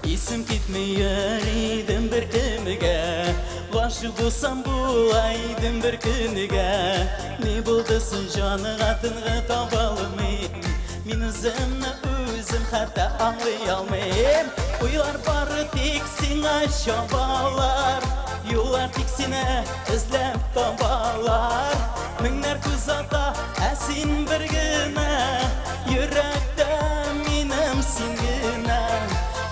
Исем китми йөридем бер кемгә. Гашыйк булсам була идем бер көнгә. Ни булды соң җаныга тынгы таба алмыйм. Мин үземне үзем хәтта аңлый алмыйм. Уйлар бары тик сиңа чабалар. Юллар тик сине эзләп табалар. Меңнәр күз ата, ә син бер генә. Йөрәктә минем син генә.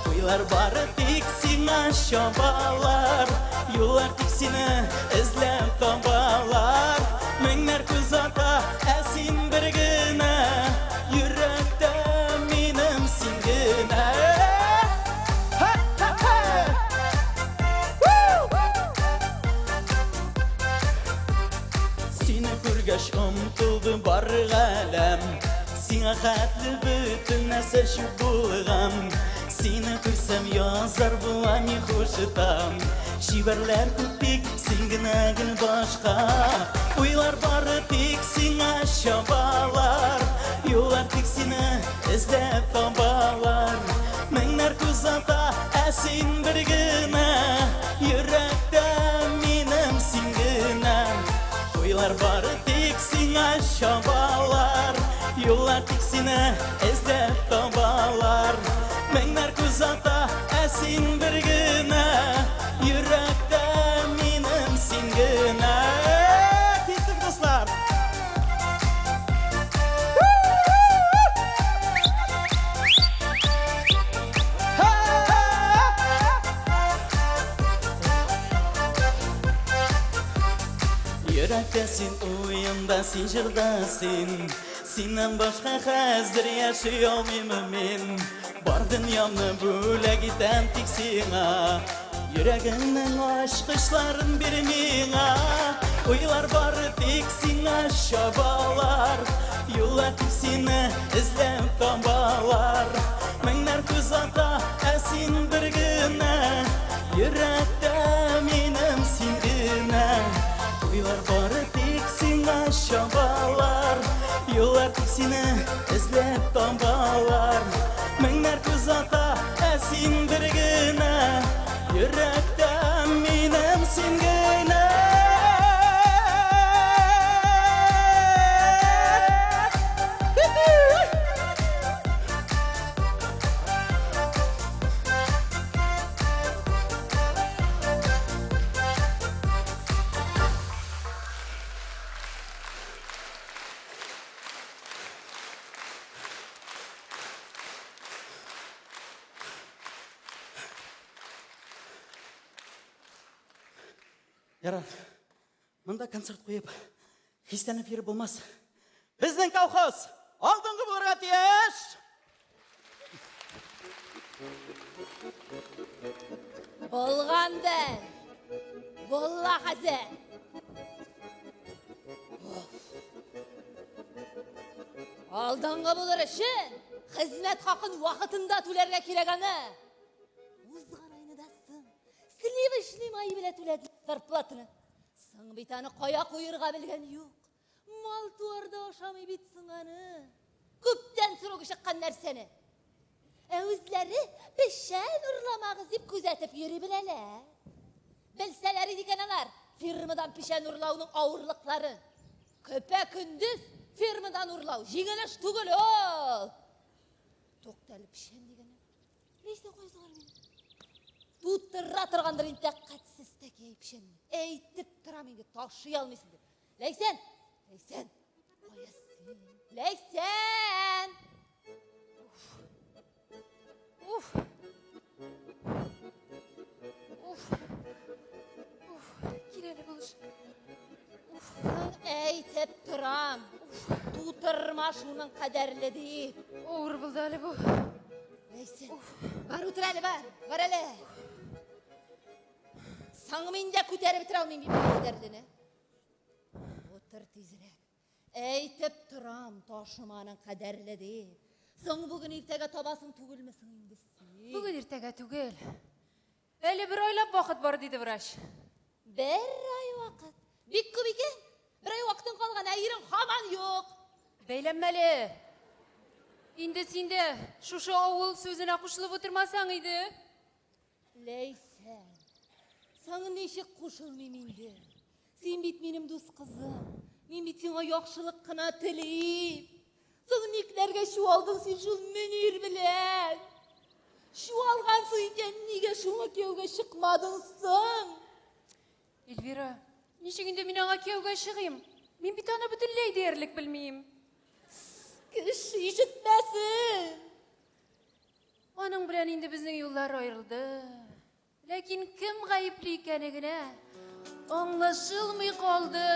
Уйлар бары тик сиңа чабалар. Юллар тик сине эзләп табалар. Меңнәр күз ата, ә син бер генә. Йөрәктә минем син генә. Ха-ха-ха! Сине күргәч омтылды бар галәм. Сиңа хәтле бөтен нәрсә чүп булган. Сине күрсәм язар була мин хуштан. Чибәрләр күп тик син генә гел башка. Уйлар бары тик сиңа чабалар. Юллар тик сине эзләп табалар. Меңнәр күз ата, ә син бер генә. Йөрәктә минем син генә. Уйлар бары тик сиңа чабалар. Юллар тик сине эзләп табалар. Меңнәр күз ата, ә син бер генә. Йөрәктә минем син генә. Киттек, дуслар! Йөрәктә син, уемда син, җырда син. Синнән башка хәзер яши алмыйм мин. Бар дөньямны бүләк итәм тик сиңа. Йөрәгеңнең ачкычларын бир миңа. Уйлар бары тик сиңа чабалар. Юллар тик сине эзләп табалар. Меңнәр күз ата, ә син бер генә. Йөрәктә минем син генә. Уйлар бары тик сиңа чабалар. Юллар тик сине эзләп табалар. Меңнәр күз ата, Ярар. Монда концерт куеп, хисләнеп йөреп булмас. Безнең колхоз алдынгы булырга тиеш! Булганды. Булла хәзер. Алдынгы булыр өчен хезмәт хакын вакытында түләргә кирәк аны. Узган айны да соң сливочный май белән түләделәр зарплатаны. Соң бит аны кая куерга белгән юк. Мал-туар да ашамый бит соң аны. Күптән срогы чыккан нәрсәне. Ә үзләре печән урламагыз дип күзәтеп йөри беләләр. Белсәләр иде икән алар фермадан печән урлауның авырлыкларын. Көпә-көндез фермадан урлау җиңел эш түгел ул. Тукта әле, печән дигәннән. Ләйсән кая соң әле минем? Тутыра торгандыр инде тәкатьсез тәкәй печәнне. Әйтеп торам инде, ташый алмыйсың дип. Ләйсән! Ләйсән! Кая син? Ләйсән! Уф! Уф! Уф! Кил әле, булыш. Уф! Әйтеп торам. Тутырма шуның кадәрле дип. Авыр булды әле бу. Ләйсән. Бар утыр әле, бар. Бар әле. Соң мин дә күтәреп бетерә алмыйм бит бу кадәрлене. Утыр тизрәк. Әйтеп торам, ташыманың кадәрле дип. Соң бүген иртәгә табасың түгелме соң инде син? Бүген иртәгә түгел. Әле бер айлап вакыт бар, диде врач. Бер ай вакыт. Бик күп икән. Бер ай вакытың калган, ә ирең һаман юк. Бәйләнмәле. Инде син дә шушы авыл сүзенә кушылып утырмасаң иде. Ләйсән, соң ничек кушылмыйм инде? Син бит минем дус кызым. Мин бит сиңа яхшылык кына телим. Соң никләргә чуалдың син шул Мөнир белән? Чуалгансың икән, нигә шуңа кияүгә чыкмадың соң? Эльвира, ничек инде мин аңа кияүгә чыгыйм? Мин бит аны бөтенләй диярлек белмим. Кеше ишетмәсен. Аның белән инде безнең юллар аерылды. Ләкин кем гаепле икәне генә аңлашылмый калды.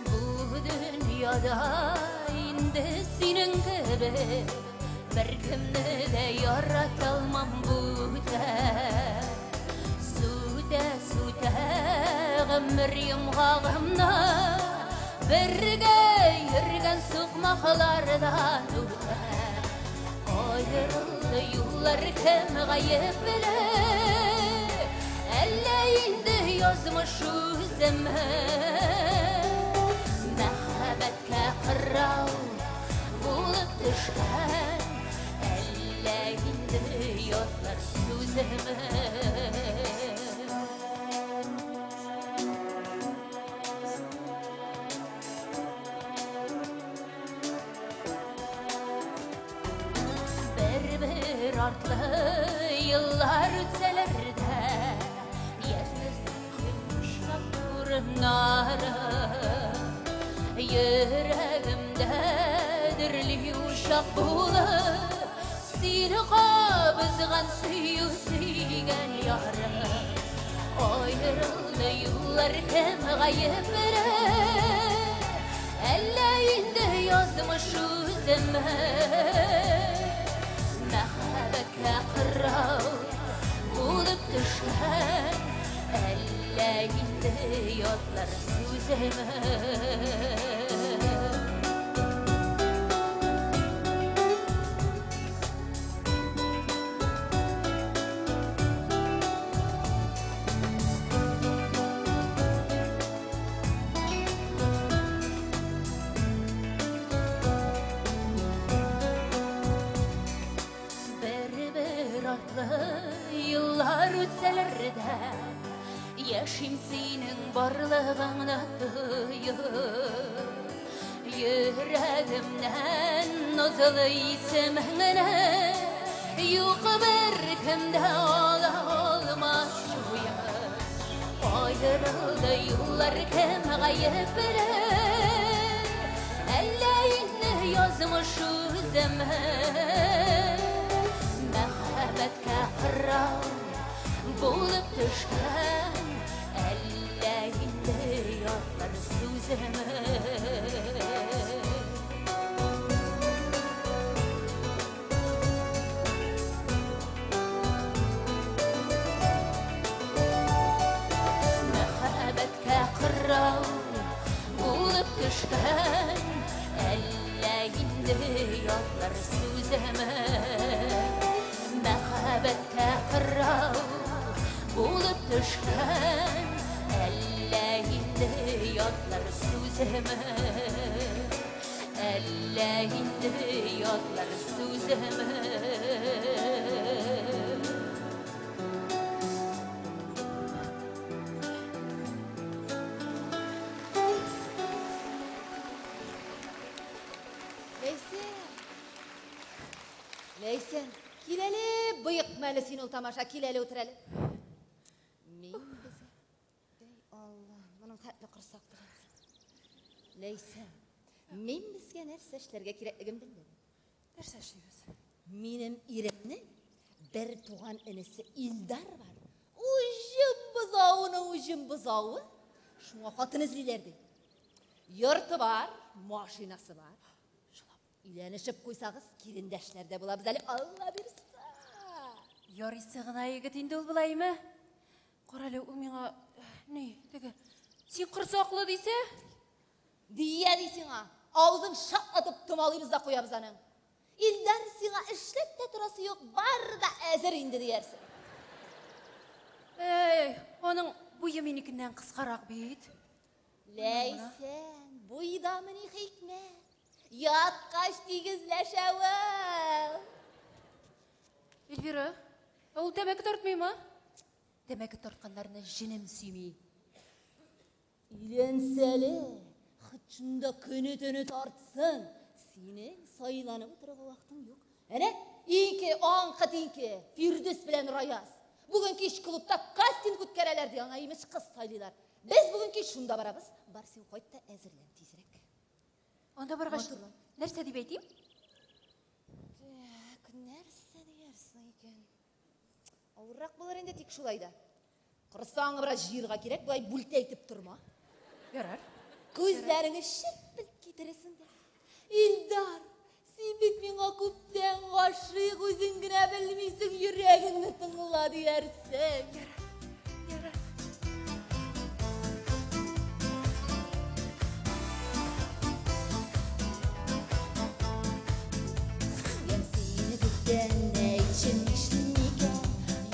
Бу дөньяда инде синең кебек беркемне дә ярата алмам бүтән. Сүтә-сүтә гомер йомгагымны бергә йөргән сукмаклардан үтә. Аерылды юллар кем гаепле? Әллә инде язмыш үземе? Мәхәббәткә кырау булып төшкән, әллә инде ятлар сүземе? Бер-бер артлы еллар үтсәләр дә, яшьлек йомшак урыннары йөрәгемдә дөрли учак булып, сине кабызган сөю сөйгән ярым. Аерылды юллар кем гаепле? Әллә инде язмыш үземе? Мәхәббәткә кырау булып төшкән, әллә инде ятлар сүземе? Бер-бер артлы еллар үтсәләр дә, яшим синең Барлыгыңны тоеп, йөрәгемнән назлы исемеңне юк беркем дә ала алмас җуеп. Аерылды юллар, кем гаепле? Әллә инде язмыш үземе? Мәхәббәткә кырау булып төшкән, әллә инде ятлар сүземе? Мәхәббәткә кырау булып төшкән, әллә инде ятлар сүземе? Мәхәббәткә кырау булып төшкән, әллә инде ятлар сүземе? Әллә инде ятлар сүземе? Ләйсән. Ләйсән, кил әле, боекма әле син ул тамаша, кил әле, утыр әле. Мин безгә... Әй Алла, моның хәтле корсак беләнсең. Ләйсән, мин безгә нәрсә эшләргә кирәклеген белдем. Нәрсә эшлибез? Минем иремнең бер туган энесе Илдар бар. Уҗым бозавының уҗым бозавы. Шуңа хатын эзлиләр ди. Йорты бар, машинасы бар. Шулап өйләнешеп куйсагыз, килендәшләр дә булабыз әле, Алла бирсә. Ярыйсы гына егет инде ул болаймы? Карале, ул миңа ни, теге, син корсаклы дисә? Дия ди сиңа. Авызын шаклатып томалыйбыз да куябыз аның. Илдар, сиңа эшләп тә торасы юк, бар да әзер инде диярсең. Әй, аның буе минекеннән кыскарак бит. Ләйсән, буйдамыни хикмәт? Яткач тигезләшә ул. Эльвира, ә ул тәмәке тартмыймы? Тәмәке тартканнарны җенем сөйми. Өйләнсә әле, хет шунда көне-төне тартсын. Синең сайланып утырырга вакытың юк. Әнә, ике аңкы тиңке, Фирдүс белән Раяз. Бүген кич клубта кастинг үткәрәләр ди, аңа имеш кыз сайлыйлар. Без бүген кич шунда барабыз. Бар син кайт та әзерлән тизрәк. Анда баргач, Матурлан. нәрсә дип әйтим? Так, нәрсә диярсең икән? Авыррак булыр инде тик шулай да. Корсаңны бераз җыерга кирәк, болай бүлтәйтеп торма. Ярар. Күзләреңне чеппелт китерәсең дә. Илдар, син бит миңа күптән гашыйк, үзең генә белмисең, йөрәгеңне тыңла диярсең. Ярар. Сөям сине күптән, әйтче, нишлим икән?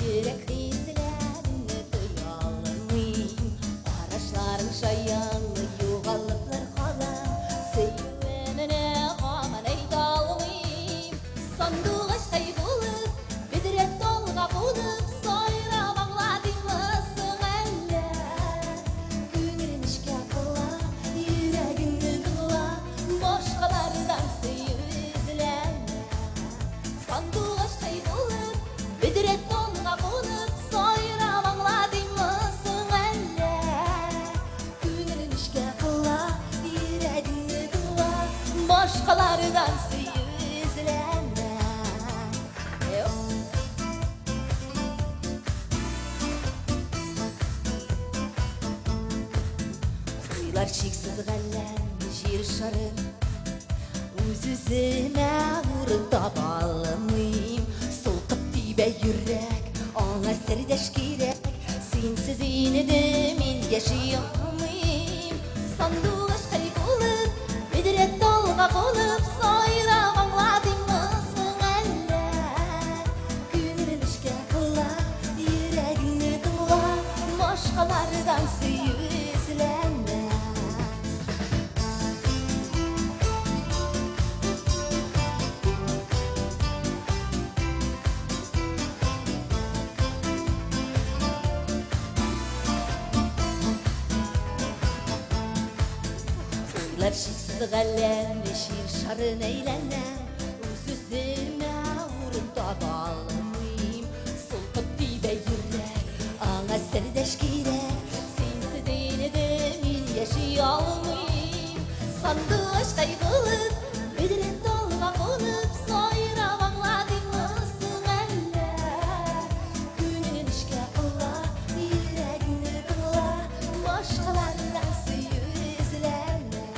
Йөрәк хисләремне тоя алмыйм. Карашларың шаянлы, югалыплар калам. Сөюемне һаман әйтә алмыйм. Сандугачтай булып, бөдрә талга кунып, сайрап аңладыңмы әллә? Күңелем эшкә кыла, йөрәгеңне тыңла, башкалардан сөю эзләмә. Сандугачтай булып, бөдрә талга кунып, сайрап аңладыңмы әллә? Күңелем эшкә кыла, йөрәгеңне тыңла, башкалардан сөю эзләмә. Эп. Уйлар чиксез галәм, җир шарын Үз-үземә урын таба алмыйм. Сулкып тибә йөрәк, аңа сердәш кирәк. Синсез инде мин яши алмыйм. Сандугачтай булып, бөдрә талга кунып, сайрап аңладыңмы соң әллә? Күңелем эшкә кыла, йөрәгеңне тыңла, башкалардан сөю эзләмә. Уйлар чиксез галәм җир шарын әйләнә, үз-үземә урын таба алмыйм. Сулкып тибә йөрәк, аңа сердәш кирәк, синсез инде мин яши алмыйм. Сандугачкай булып, бөдрә талга кунып, сайрап аңладыңмы соң әллә? Күңелем эшкә кыла, йөрәгемне тыңла, башкалардан сөю эзләмә.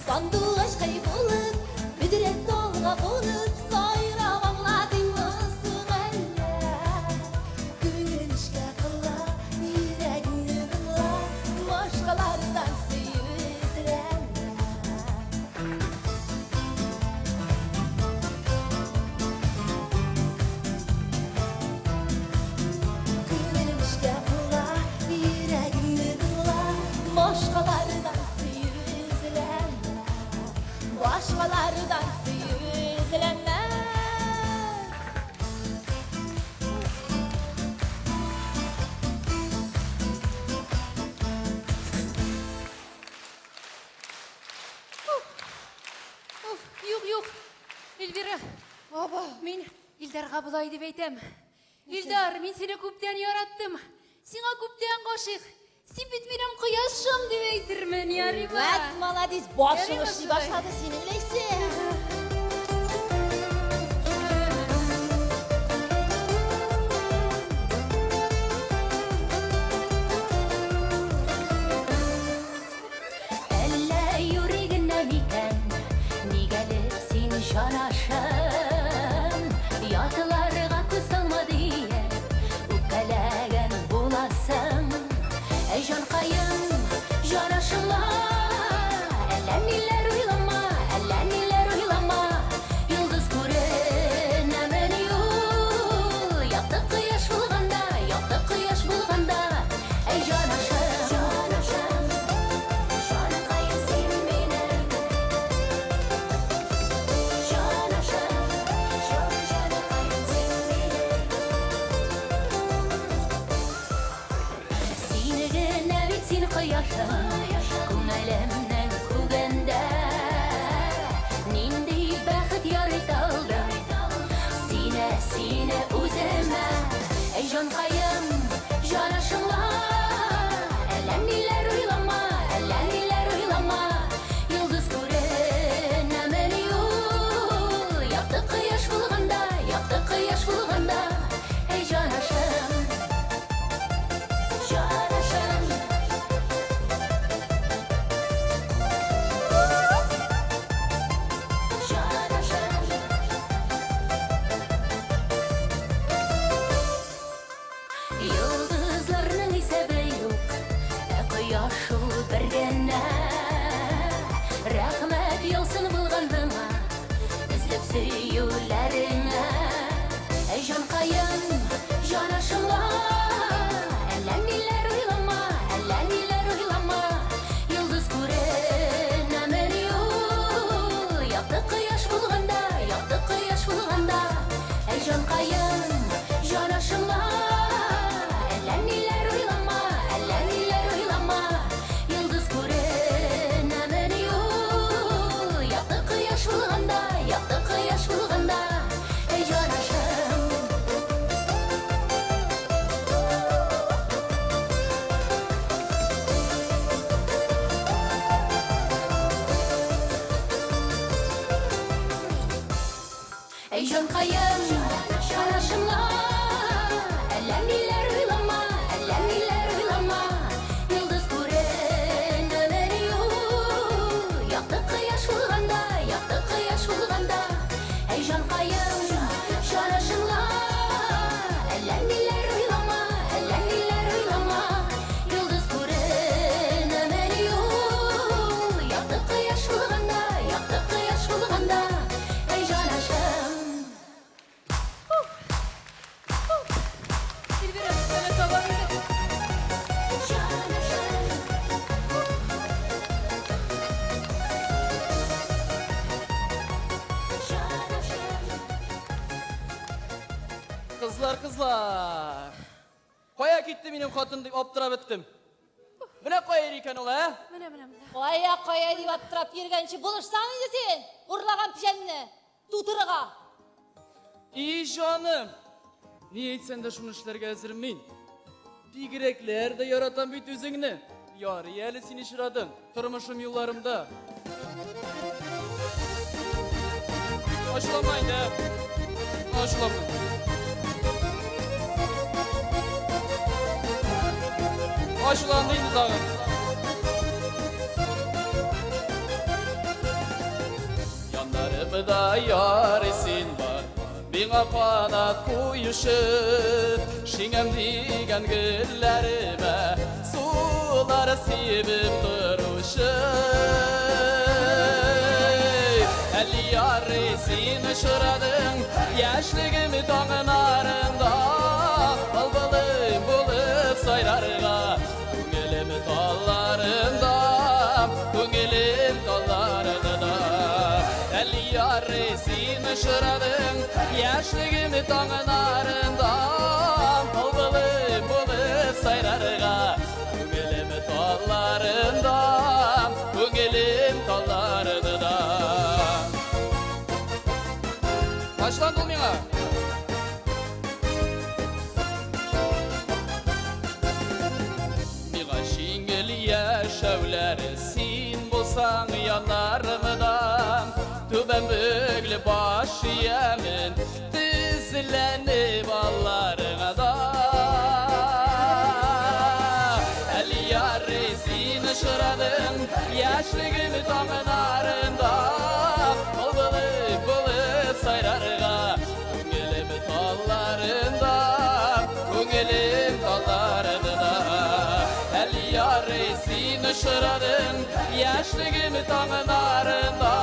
Сандугачкай булып, бөдрә талга кунып, сайрап аңладыңмы соң әллә? Күңелем эшкә кыла, йөрәгемне тыңла, башкалардан сөю эзләмә. Күңелем эшкә кыла, йөрәгемне тыңла, башкалардан сөю эзләмә. Башкалардан сөю эзләмә. Уф, юк, юк. Эльвира, Аба. мин Илдарга болай дип әйтәм. Илдар, мин сине күптән яраттым. Сиңа күптән гашыйк. Син бит минем кояшым дип әйтермен, ярыймы? Вәт, молодец, башың Ярыймы эшли шулай? башлады синең, Ләйсән. Әллә юри генә микән, нигәлер син җанашым? Ятыларга күз салма диеп, үпкәләгән буласың. Әй җанкаем, җанашымла, әллә ниләр уйлама, әллә ниләр уйлама. Йолдыз күренәмени ул, якты кояш булганда, якты кояш булганда. Әй җанашым, җанашым, җанкаем син минем. Җанашым, җан җанкаем син минем. Син генә бит син кояшым, күңелемнең күгендә. Нинди бәхет ярыйталдым, сине, сине үземә. Әй җанкаем, җанашымла, әллә ниләр уйлама, әллә ниләр уйлама. Йолдыз күренәмени ул, якты кояш булганда, якты кояш булганда. Әй җанашым, җанашым. Җанашым. Йолдызларның исәбе юк, ә кояш ул бер генә. Рәхмәт яусын булганыңа, эзләп сөюләреңә. Әй җанкаем, җанашымла, әллә ниләр уйлама, әллә ниләр уйлама. Йолдыз күренәмени ул, якты кояш булганда, якты кояш булганда. Әй җанкаем, җанашымла, әллә ниләр уйлама, әллә ниләр уйлама. Йолдыз күренәмени ул, якты кояш булганда, якты кояш булганда. Әй җанашым. Әй җанкаем, җанашымла, әллә ниләр уйлама, әллә ниләр уйлама. Йолдыз күренәмени ул, якты кояш булганда, якты кояш булганда. Әй җанкаем, җанашымла, әллә ниләр уйлама, әллә ниләр уйлама. Йолдыз күренәмени ул, якты кояш булганда, якты кояш булганда. Әй җанашым. Эльвира, сәлам табам инде. Җанашым. Җанашым. Кызлар, кызлар. Кая китте минем хатын дип аптырап беттем. Менә кая йөри икән ул, ә? Менә, менә, менә. Кая, кая дип аптырап йөргәнче булышсаң инде син, урлаган печәнне тутырырга. И җаным! Ни әйтсәң дә шуны эшләргә әзер мин. Бигрәкләр дә яратам бит үзеңне. Ярый әле син очрадың тормышым юлларымда. Ачуланма инде. Ачуланма. Ачуланды инде тагын. Яннарымда ярый син бар, миңа канат куючы, шиңәм дигән гөлләремә сулар сибеп торучы. Әле ярый син очрадың, яшьлегем таңнарында, былбылым булып сайрарга, күңелем талларында, күңелем талларында. Әле ярый син очрадың, яшьлегем таңнарында, былбылым булып сайрарга, күңелем талларында, күңелем талларында. Башланды ул миңа. Миңа җиңел яшәүләре син булсаң яннарымда, түбән бөгле баш иямен, тезләнеп алларыңа да. Әле ярый син очрадың, яшьлегем таңнарында, былбылым булып сайрарга, күңелем талларында, күңелем талларында. Әле ярый син очрадың, яшьлегем таңнарында,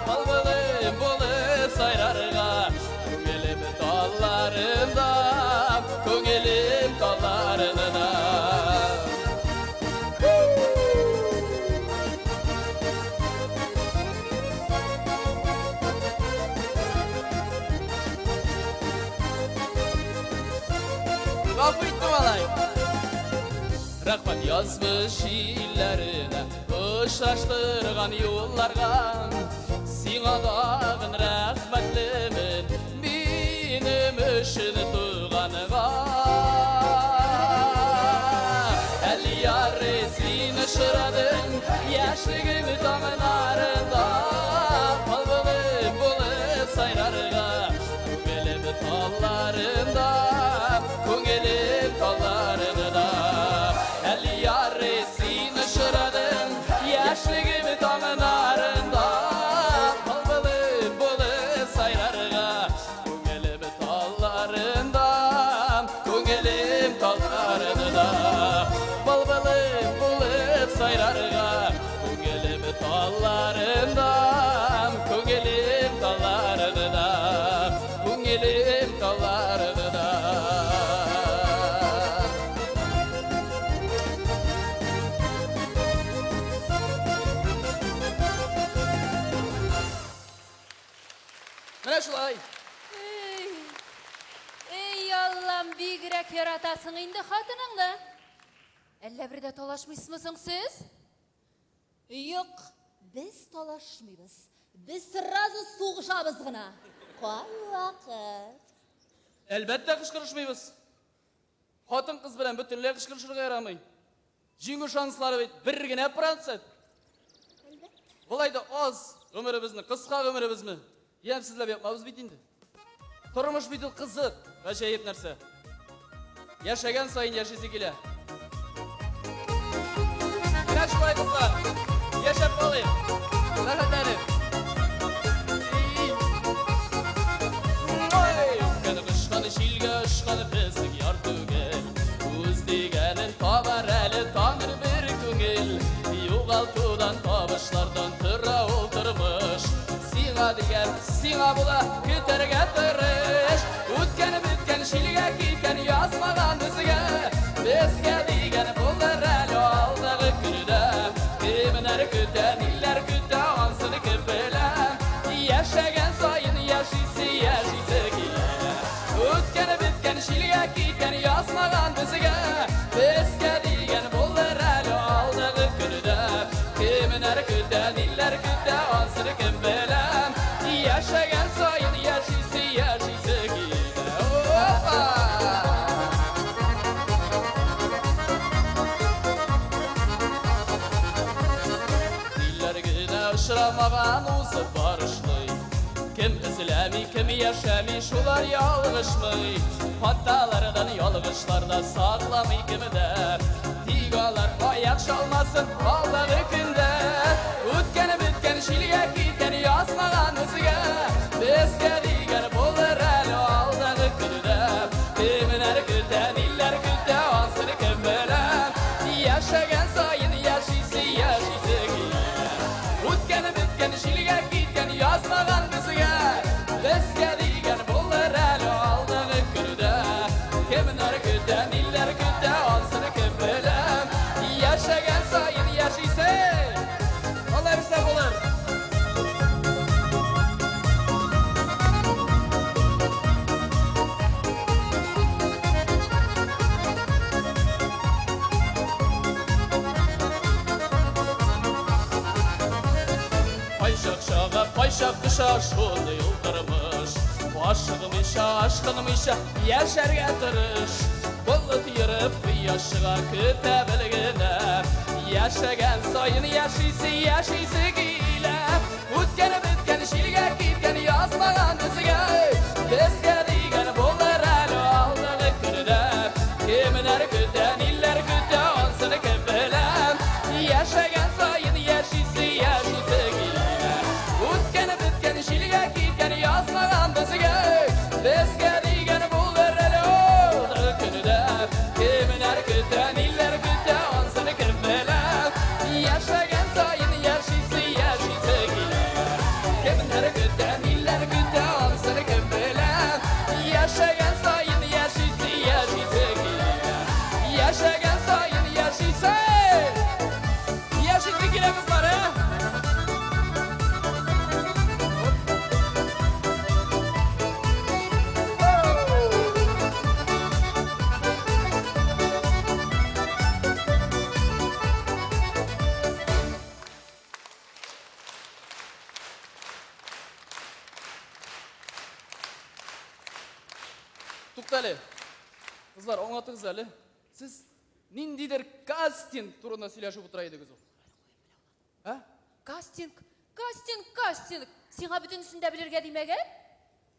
былбылым булып сайрарга, күңелем талларында, күңелем талларында. Гафу иттем алай. Рәхмәт язмыш илләренә, очраштырган юлларга. Сиңа тагын рәхмәтлемен, минем өчен туганга. Әле ярый син очрадың, яшьлегем таңнарында, былбылым булып сайрарга, күңелем талларында, күңелем талларында. Әле ярый син очрадың, яшьлегем таңнарында, былбылым булып сайрарга, күңелем талларында, күңелем талларында. Былбылым булып сайрарга, күңелем талларында, күңелем талларында, күңелем талларында. Менә шулай. Эй, эй, Аллам, бигрәк яратасың инде хатыныңны. Әллә бер дә талашмыйсызмы соң сез? Юк, без талашмыйбыз. Без сразу сугышабыз гына. Кайвакыт. Әлбәттә кычкырышмыйбыз. Хатын-кыз белән бөтенләй кычкырышырга ярамый. Җиңү шанслары бит бер генә процент. Болай да аз гомеребезне, кыска гомеребезне ямьсезләп ятмабыз бит инде. Тормыш бит ул кызык, гаҗәеп нәрсә. Яшәгән саен яшисе килә. Менә шулай, дуслар. Яшәп калыйк. Рәхәтләнеп. Ой, үткән очкан җилгә очкан безнең яр түгел. Үз дигәнен табар әле таныр бер күңел. Югалтудан, табышлардан тора ул тормыш. Сиңа дигән, сиңа була, көтәргә тырыш. Үткән беткән җилгә киткән язмаган безгә. Безгә дигән булыр әле алдагы көндә. Кемнәр көтә, ниләр көтә, ансын кем белә. Яшәгән саен яшисе, яшисе килә. Үткән беткән җилгә киткән язмаган безгә. Безгә дигән булыр әле Кемнәр көтә, ниләр көтә, ансын кем белә. Яшәгән саен яшисе, яшисе килә. Опа! Ниләр генә очрамаган узып барышлый. Кем эзләми, кем яшәми, шулар ялгышмый. Хаталардан, ялгышлардан сакламый кемдер. Тик алар аяк чалмасын алдагы көндә. Үткән беткән җилгә киткән язмаган үзгә. Безгә дигән булыр әле алдагы көндә. Кемнәр көтә, ниләр көтә, ансын кем белә. Яшәгән саен яшисе, яшисе килә. Үткән беткән җилгә киткән язмаган безгә. Безгә дигән булыр әле алдагы көндә. Кемнәр көтә, ниләр көтә, ансын кем белә. Яшәгән саен яшисе. Алай бирсә булыр. Кайчак чага, кайчак төшә шундый ул тормыш. Ашыгмыйча, ашкынмыйча яшәргә тырыш. Болыт ерып кояш чыга көтә бел генә. Яшәгән саен яшисе, яшисе килә. Үткән беткән җилгә киткән язмаган безгә. Безгә дигән булыр әле алдагы көндә. Кемнәр көтә, ниләр көтә, ансын кем белә. Яшәгән саен яшисе, яшисе килә. Үткән беткән җилгә киткән язмаган безгә. Безгә дигән булыр әле алдагы көндә. Кемнәр көтә, ниләр көтә, ансын кем белә. Яшәгән саен яшисе, яшисе килә. Кемнәр көтә, ниләр көтә, ансын кем белә. Яшәгән саен яшисе, яшисе килә. Яшәгән саен яшисе. Яшисе килә, кызлар, ә? Туктале. Кызлар, аңлатыгыз әле. Сез ниндидер кастинг турында сөйләшеп утыра идегез ул. Ә? Кастинг, кастинг, кастинг. Сиңа бөтенесен дә белергә димәгән?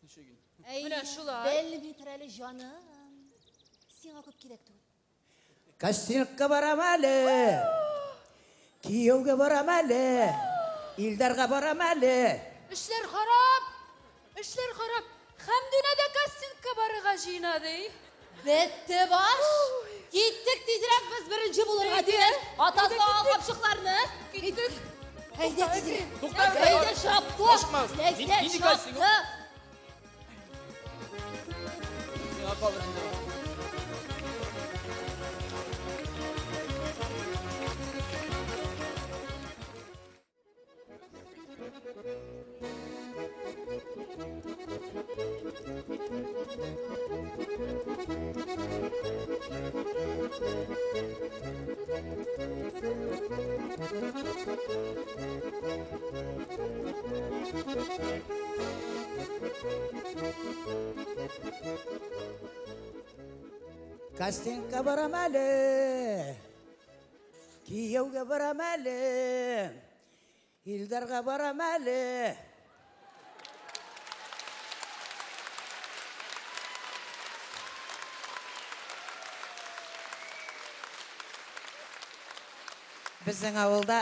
Ничек инде? Әй, Менә шулай. Белми тор әле, җаным. Сиңа күп кирәк түгел. Кастингка барам әле. Кияүгә барам әле. Илдарга барам әле. Эшләр харап! Эшләр харап! Хәмдүнә дә кастингка барырга җыена, ди. Бетте баш. Киттек тизрәк, без беренче булырга Әйдә. тиеш. Атасы Әйдә, ал киттек. капчыкларны. Киттек. Әйдә тизрәк. Тукта, Әйдә чаптык. Ашыкмагыз. Әйдә Нинди кастинг ул? чаптык. Миңа калыр инде. Кастингка барам әле. Кияүгә барам әле. Илдарга барам әле. Безнең авылда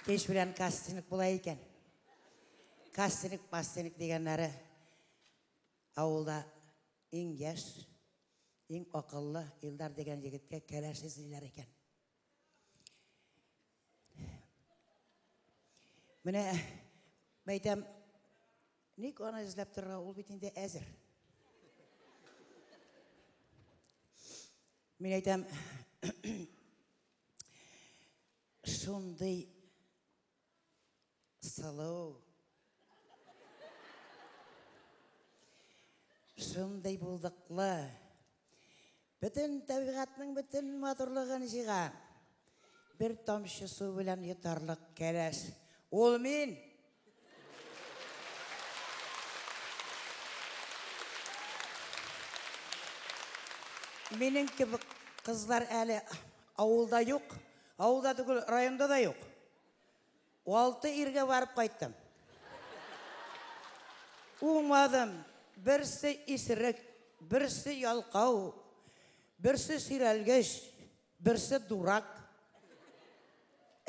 кич белән кастинг була икән. Кастинг, мастинг дигәннәре авылда иң яшь, иң акыллы Илдар дигән егеткә кәләш эзлиләр икән. Менә мәйтәм, ник аны эзләп торырга, ул бит инде әзер. Мин әйтәм, шундый сылу, шундый булдыклы, бөтен табигатьнең бөтен матурлыгын җыйган. Бер тамчы су белән йотарлык кәләш. Ул мин! Минем кебек кызлар әле авылда юк. Авылда түгел, районда да юк. Алты иргә барып кайттым. Уңмадым. Берсе исерек, берсе ялкау, берсе сөйрәлгеч, берсе дурак.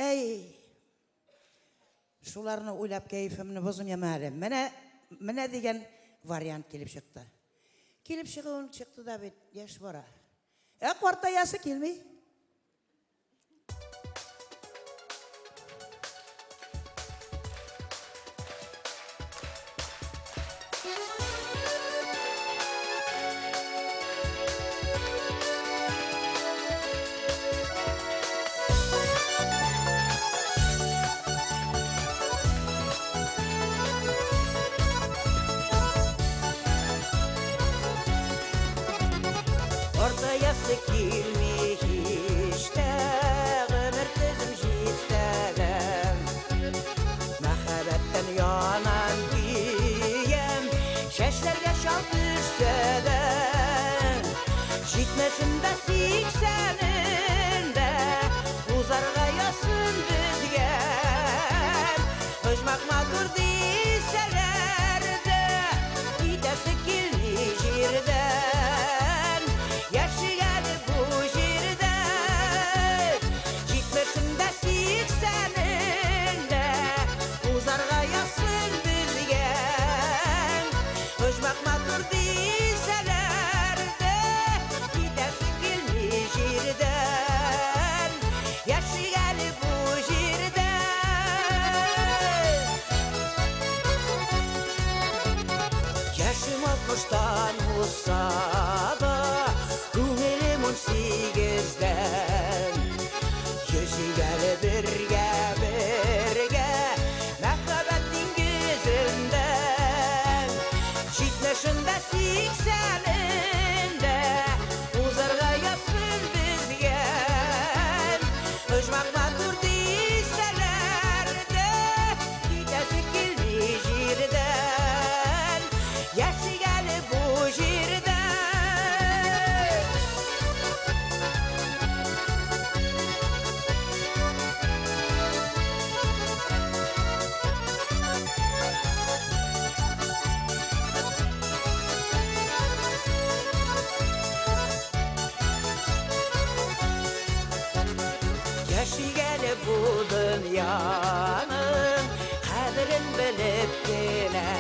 Әй, шуларны уйлап кәефемне бозмыйм әле. Менә, менә дигән вариант килеп чыкты. Килеп чыгуын чыкты да бит, яшь бара. Ә картаясы килми. Картаясы килми һич тә, гомер көзем җитсә дә. Мәхәббәттән янам, көям, чәчләргә чал төшсә дә. Җитмешендә, сиксәнендә узарга язсын безгә. Оҗмах матур дисәләр дә, китәсе килми җирдән. Яшик әле бу җирдә. Җитмешендә, сиксәнендә узарга язсын безгә. Оҗмах матур дисәләр дә, китәсе килми җирдән. Яшик әле бу җирдә. Яшем алтмыштан узса да, күңелем 18-дән. Йөзик әле бергә, бергә, мәхәббәт диңгезендә. Җитмешендә, сиксәнендә узарга язсын безгә. Оҗмах матур дисәләр дә, китәсе килми җирдән. Яшик әле бу җирдә. Яшик әле бу дөньяның кадерен белеп кенә.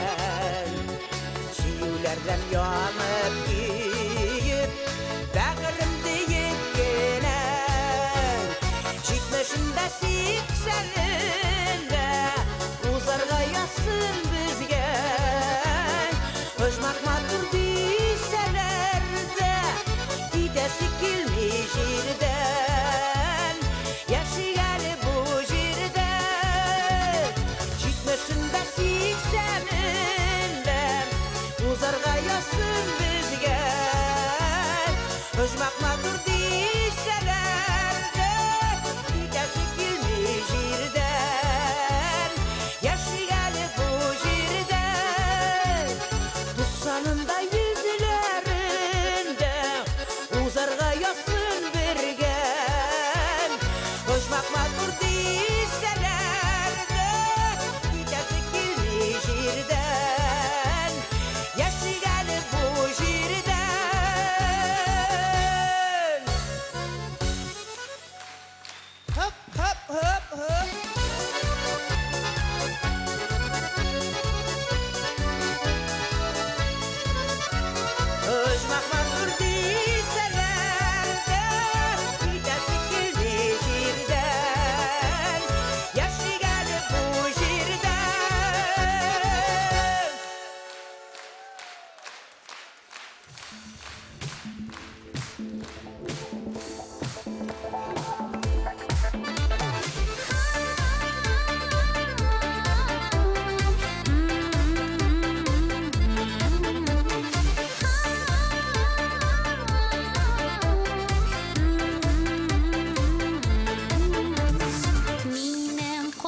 Сөюләрдән янып көеп, бәгырем диеп кенә. Җитмешендә, сиксәнендә узарга язсын безгә. Оҗмах матур дисәләр дә, китәсе килми җирдән. Яшик әле бу җирдә.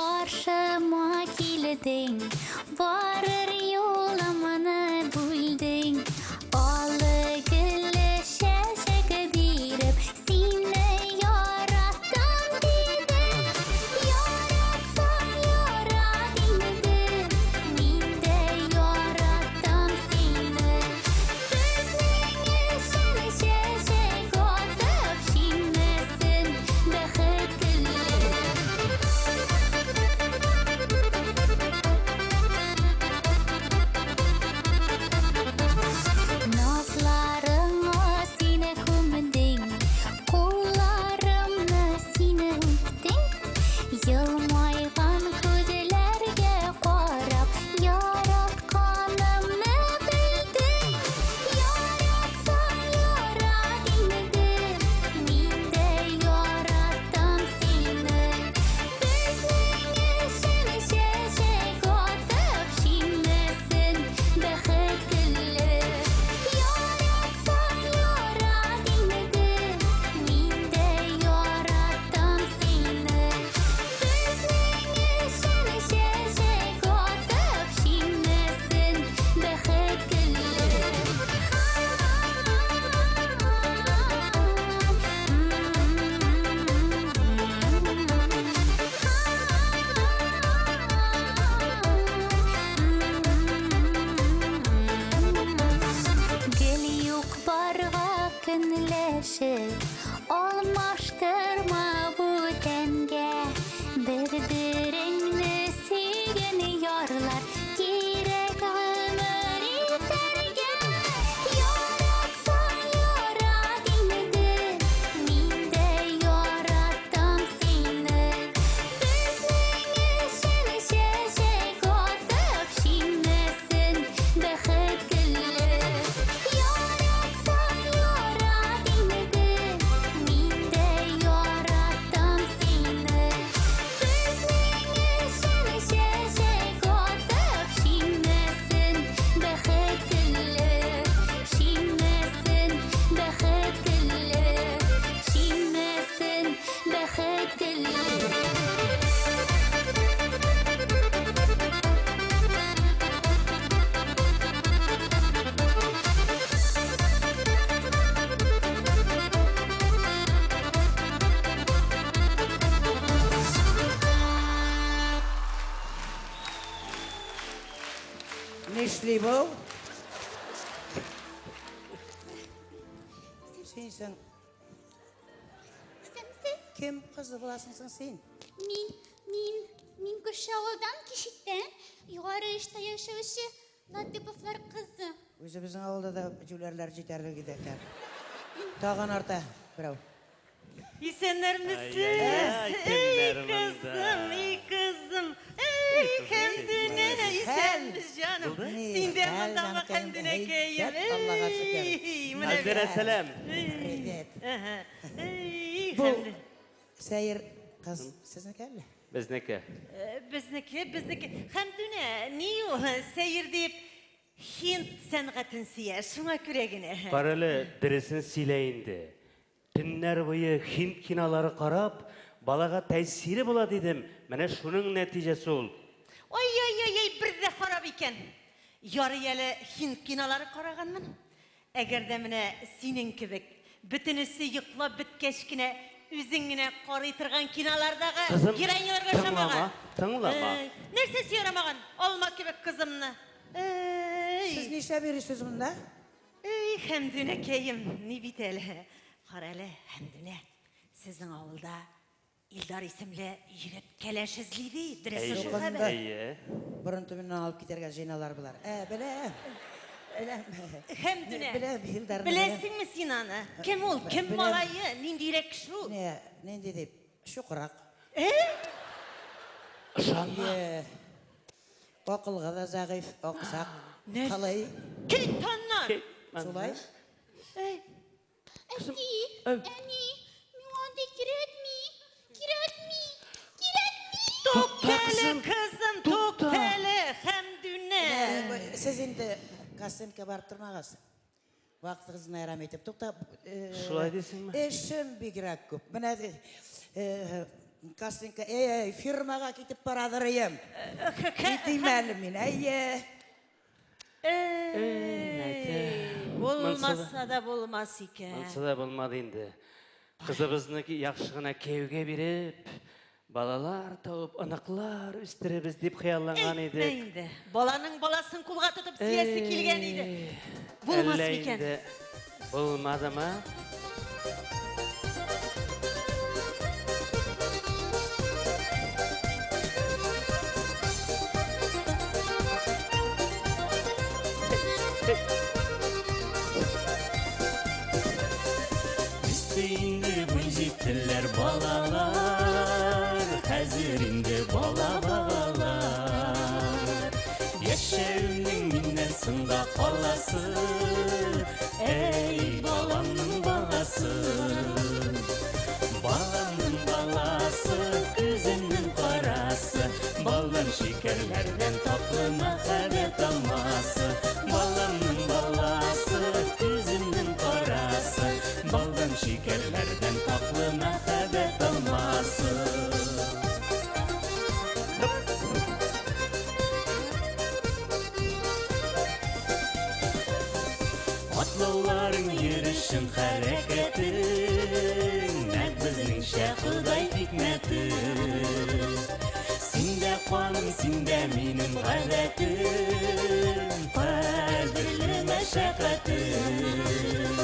Каршыма килдең, барыр юлымны бүлдең. Алы гөлле чәчәк биреп, сине яраттым дидең. Яратсаң ярат инде, мин дә яратам сине. Безнең өчен чәчәк атып шиңмәсен бәхет гөле. Назларыңа сине күмдең, кулларымны сине үптең. Елмайган күзләргә карап, яратканымны белдең. Яратсаң ярат инде, мин дә яратам сине. Безнең өчен чәчәк атып шиңмәсен бәхет гөле. Яратсаң ярат инде, мин дә яратам сине. Безнең өчен чәчәк атып шиңмәсен бәхет гөле. Гел юк-барга көнләшеп, алмаштырма бүтәнгә. Бер-береңне сөйгән ярлар кирәк гомер итәргә. Яратсаң ярат инде, мин дә яратам сине. Безнең өчен чәчәк атып шиңмәсен бәхет гөле. Яратсаң ярат инде, мин дә яратам сине. Безнең өчен чәчәк атып шиңмәсен бәхет гөле. Шиңмәсен бәхет гөле. Шиңмәсен бәхет гөле. Нишли бу? Син соң кем кызы буласың соң син? Мин, мин, мин күрше авылдан Кишеттән, югары очта яшәүче Латыповлар кызы. Үзебезнең авылда да җүләрләр җитәрлек иде икән. Тагын арта берәү. Исәннәрмесез? Ай-яй-яй, Эй, кемнәр монда? кызым, эй, кызым. Эй, Хәмдүнә, исәнме җаным? Син дә мондамы, Хәмдүнәкәем? Аллага шөкер. Эй, менә Хәмдүнә, сәлам. Привет. Ага. Эй, Бу Хәмдүнә. сәер кыз сезнеке әллә? Безнеке. Безнеке, безнеке. Хәмдүнә, ни ул, сәер дип, һинд сәнгатен сөя, шуңа күрә генә. Карале, дөресен сөйлә инде. Төннәр буе һинд кинолары карап, балага тәэсире була дидем. Менә шуның нәтиҗәсе ул. Ай-яй-яй-яй, бер дә харап икән. Ярый әле һинд кинолары караганмын. Әгәр дә менә синең кебек, бөтенесе йоклап беткәч кенә үзең генә карый торган кинолардагы Кызым, героиняларга тыңлама, ошамаган. тыңлама. Эй, нәрсәсе ярамаган? Алма кебек кызымны. Эй. Сез нишләп йөрисез монда? Эй, Хәмдүнәкәем, ни бит әле. Кара әле, Хәмдүнә, сезнең авылда Илдар исемле егет кәләш эзли ди, дөресме шул хәбәр? Әйе. Борын төбеннән алып китәргә җыеналар болар. Ә, беләм. Беләм. Хәмдүнә, Беләм, Илдарны. беләсеңме син аны? Кем ул? Кем Беләм. малае? Ниндирәк кеше ул? Не, нинди дип? Чукрак. Э? Ышанма. Акылга да зәгыйфь, аксак. Калай. Кит аннан! Шулай? Эй. Әти, әни, миңа андый кирәкми, кирәкми, кирәкми. Туктале, кызым, туктале, Хәмдүнә. Сез инде кастингка барып тормагыз. Вакытыгызны әрәм итеп. Тукта. Шулай дисеңме? Эшем бигрәк күп. Менә Кастингка, әй, әй, фирмага китеп барадыр ием. Китим әле мин, әйе. Булмаса да булмас икән. Монсы да булмады инде. Кызыбызны яхшы гына кияүгә биреп, балалар табып, оныклар үстеребез дип хыялланган Әйтмә идек. инде. Баланың баласын кулга тотып сөясе килгән иде. Булмас Әллә микән? инде Булмадымы? Үсте инде буй җиттеләр балалар, хәзер инде бала балалар. Яшәүнең миннән соң да каласы, әй, баламның баласы. Баламның баласы, күземнең карасы, балдан шикәрләрдән татлы мәхәббәт алмасы. Баламның баласы, күземнең карасы, балдан шикәрләрдән татлы мәхәббәт алмасы. Атлауларың, йөрешең, хәрәкәтең, нәкъ безнеңчә Ходай хикмәте. Синдә каным, синдә минем гадәтем, кадерле мәшәкатем.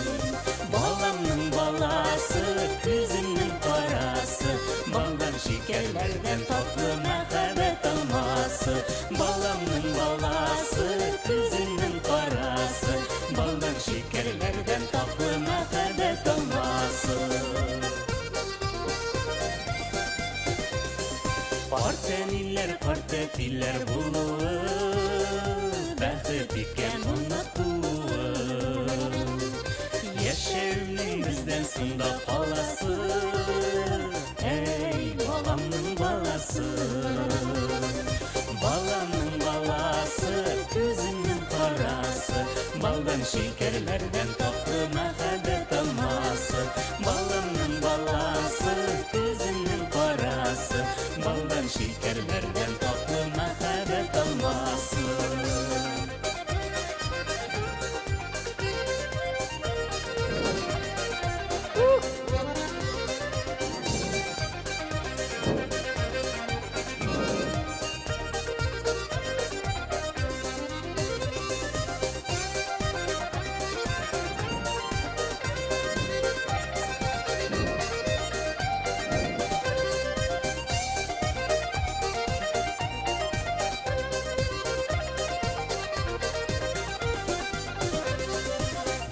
Баламның баласы, күземнең карасы, балдан шикәрләрдән татлы мәхәббәт алмасы. Баламның баласы, күземнең карасы, балдан шикәрләрдән татлы мәхәббәт алмасы. Картәниләр, картәтиләр булуы, бәхет икән онытуы. Яшәүнең бездән соң да каласы, әй, баламның баласы. Баламның баласы, күземнең карасы, балдан шикәрләрдән татлы мәхәббәт алмасы. Баламның баласы, күземнең карасы, балдан шикәрләрдән татлы мәхәббәт алмасы.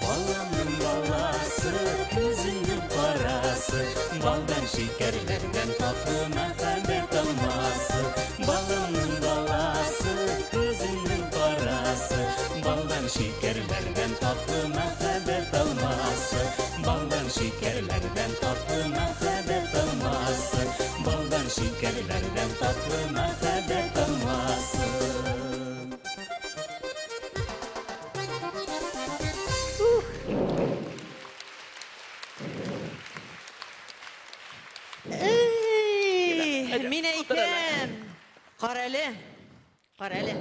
Баламның баласы, күземнең карасы, балдан шикәрләрдән татлы мәхәббәт алмасы. Баламның баласы, күземнең карасы, балдан шикәрләрдән татлы мәхәббәт алмасы. Балдан шикәрләрдән татлы мәхәббәт алмасы. Балдан шикәрләрдән татлы мәхәббәт алмасы. Эй, мин әйтәм. Карале, карале.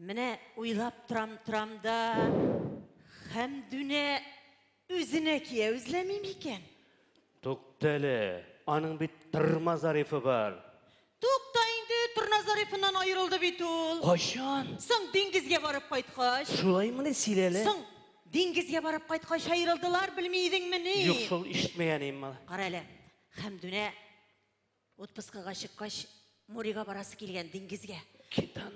Менә уйлап торам торам да, Хәмдүнә үзенә кияү эзләми микән? Тукта әле, аның бит Тырма Зарифы бар. Тукта инде, Торна Зарифыннан аерылды бит ул. Кайчан? Соң диңгезгә барып кайткач. Шулаймыни, сөйлә әле. Соң диңгезгә барып кайткач аерылдылар, белми идеңмени? Юк шул, ишетмәгән идем, малай. Кара әле, Хәмдүнә отпускага чыккач, моряга барасы килгән диңгезгә.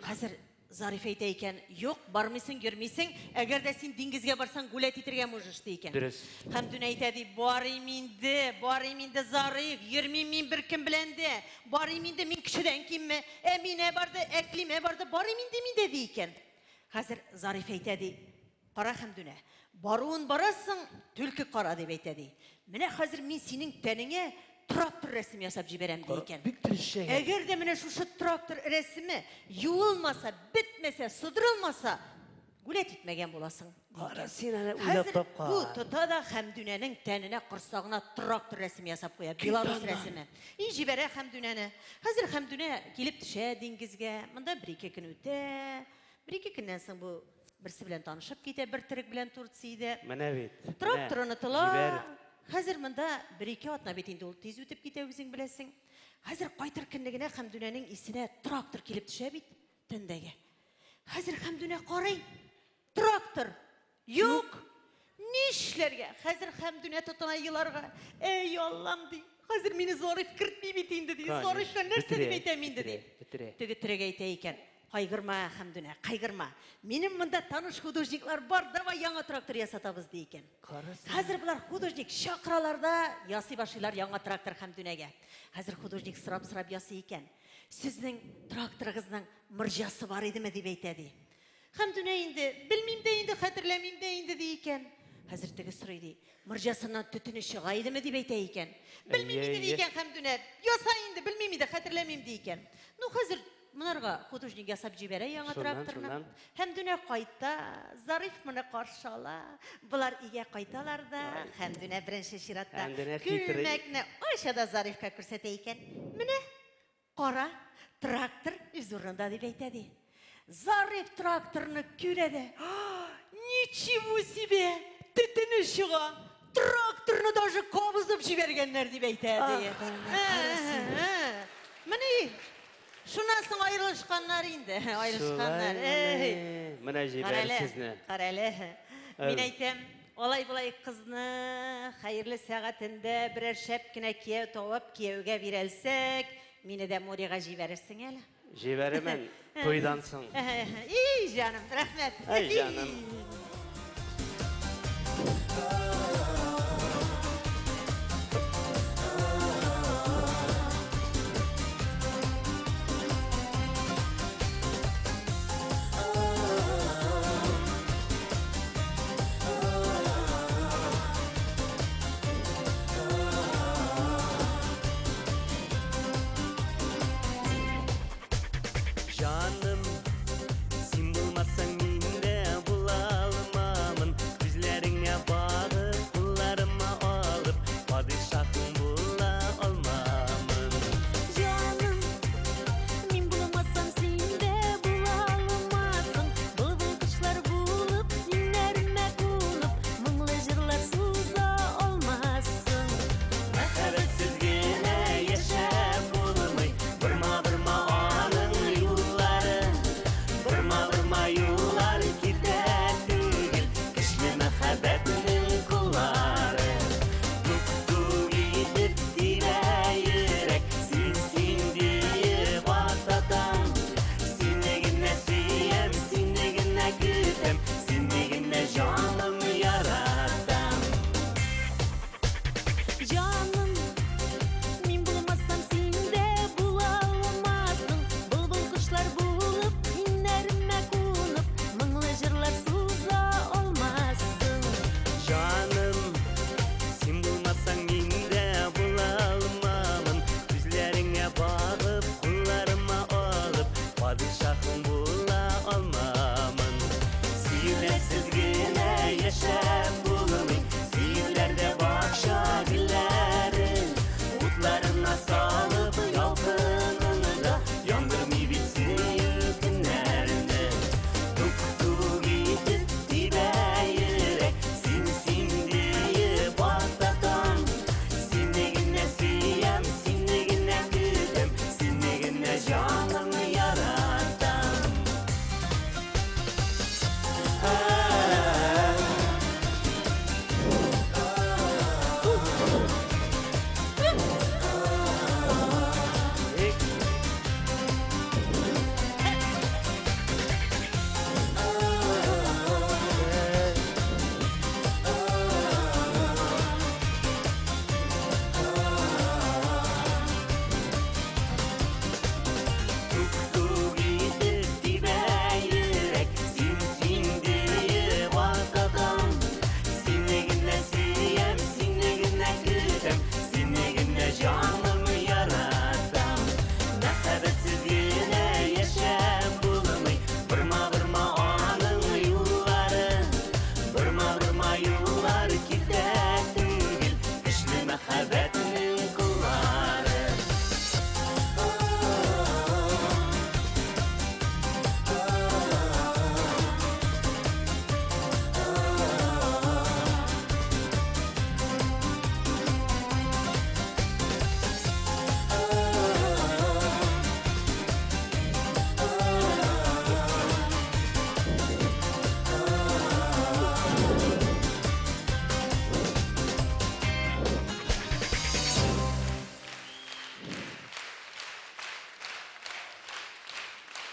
Хәзер Зариф әйтә икән, юк, бармыйсың, йөрмисең, әгәр дә син диңгезгә барсаң, гулять итергә можешь, ди икән. Дөрес. Хәмдүнә әйтә ди, барыйм инде, барыйм инде, Зариф, йөрмим мин беркем белән дә, барыйм инде, мин кешедән кимме, Әминә барды, Әклимә барды, барыйм инде мин дә, ди икән. Хәзер Зариф әйтә ди, кара Хәмдүнә, баруын барасың, түлке кара, дип әйтә ди. Менә хәзер мин синең тәнеңә трактор рәсеме ясап җибәрәм, ди икән. Бик дөрес әйткән. Әгәр дә менә шушы трактор рәсеме юылмаса, бетмәсә, сыдырылмаса, Гулять итмәгән буласың. Кара син әнә уйлап Хәзер тапкан. бу тота да Хәмдүнәнең тәненә, корсагына трактор рәсеме ясап куя, Беларусь рәсеме. И җибәрә Хәмдүнәне. Хәзер Хәмдүнә килеп төшә диңгезгә. Монда бер-ике көн үтә. Бер-ике көннән соң бу берсе белән танышып китә, бер төрек белән Турциядә. Менә бит. Трактор онытыла. Җибәр. Хәзер монда бер-ике атна бит инде ул тиз үтеп китә, үзең беләсең. Хәзер кайтыр көнне генә Хәмдүнәнең исенә трактор килеп төшә бит төндәге. Хәзер Хәмдүнә карый, трактор юк. Нишләргә? Хәзер Хәмдүнә тотына еларга. Әй, Аллам, ди. Хәзер мине Зариф кертми бит инде, ди. Зарифка нәрсә дип әйтәм инде, ди. Бетерә. Теге төрек әйтә икән. Кайгырма, Хәмдүнә, кайгырма. Минем монда таныш художниклар бар, давай яңа трактор ясатабыз, ди икән. Хәзер болар художник чакыралар да ясый башлыйлар яңа трактор Хәмдүнәгә. Хәзер художник сорап-сорап ясый икән. Сезнең тракторыгызның морҗасы бар идеме, дип әйтә, ди. Хәмдүнә инде, белмим дә инде, хәтерләмим дә инде, ди икән. Хәзер теге сорый, ди. Морҗасыннан төтене чыга идеме, дип әйтә икән. Белмим инде, ди икән Хәмдүнә. Яса инде, белмим инде, хәтерләмим, ди икән. Ну, хәзер монарга художник ясап җибәрә яңа тракторны. Хәмдүнә кайта, Зариф моны каршы ала. Болар өйгә кайталар да, Хәмдүнә беренче чиратта күлмәкне ача да Зарифка күрсәтә икән. Менә Кара, трактор үз урынында, дип әйтә ди. Зариф тракторны күрә дә, ничего себе, төтене чыга, тракторны даже кабызып җибәргәннәр, дип әйтә ди. Менә шуннан соң аерылышканнар инде, аерылышканнар. Менә җибәр сезне. Карале, мин әйтәм, алай-болай кызны хәерле сәгатендә берәр шәп кенә кияү табып, кияүгә бирәлсәк, мине дә моряга җибәрерсең әле. Җибәрермен, туйдан соң. И, җаным, рәхмәт. Әй, җаным. Җаным, син булмасаң мин дә була алмам.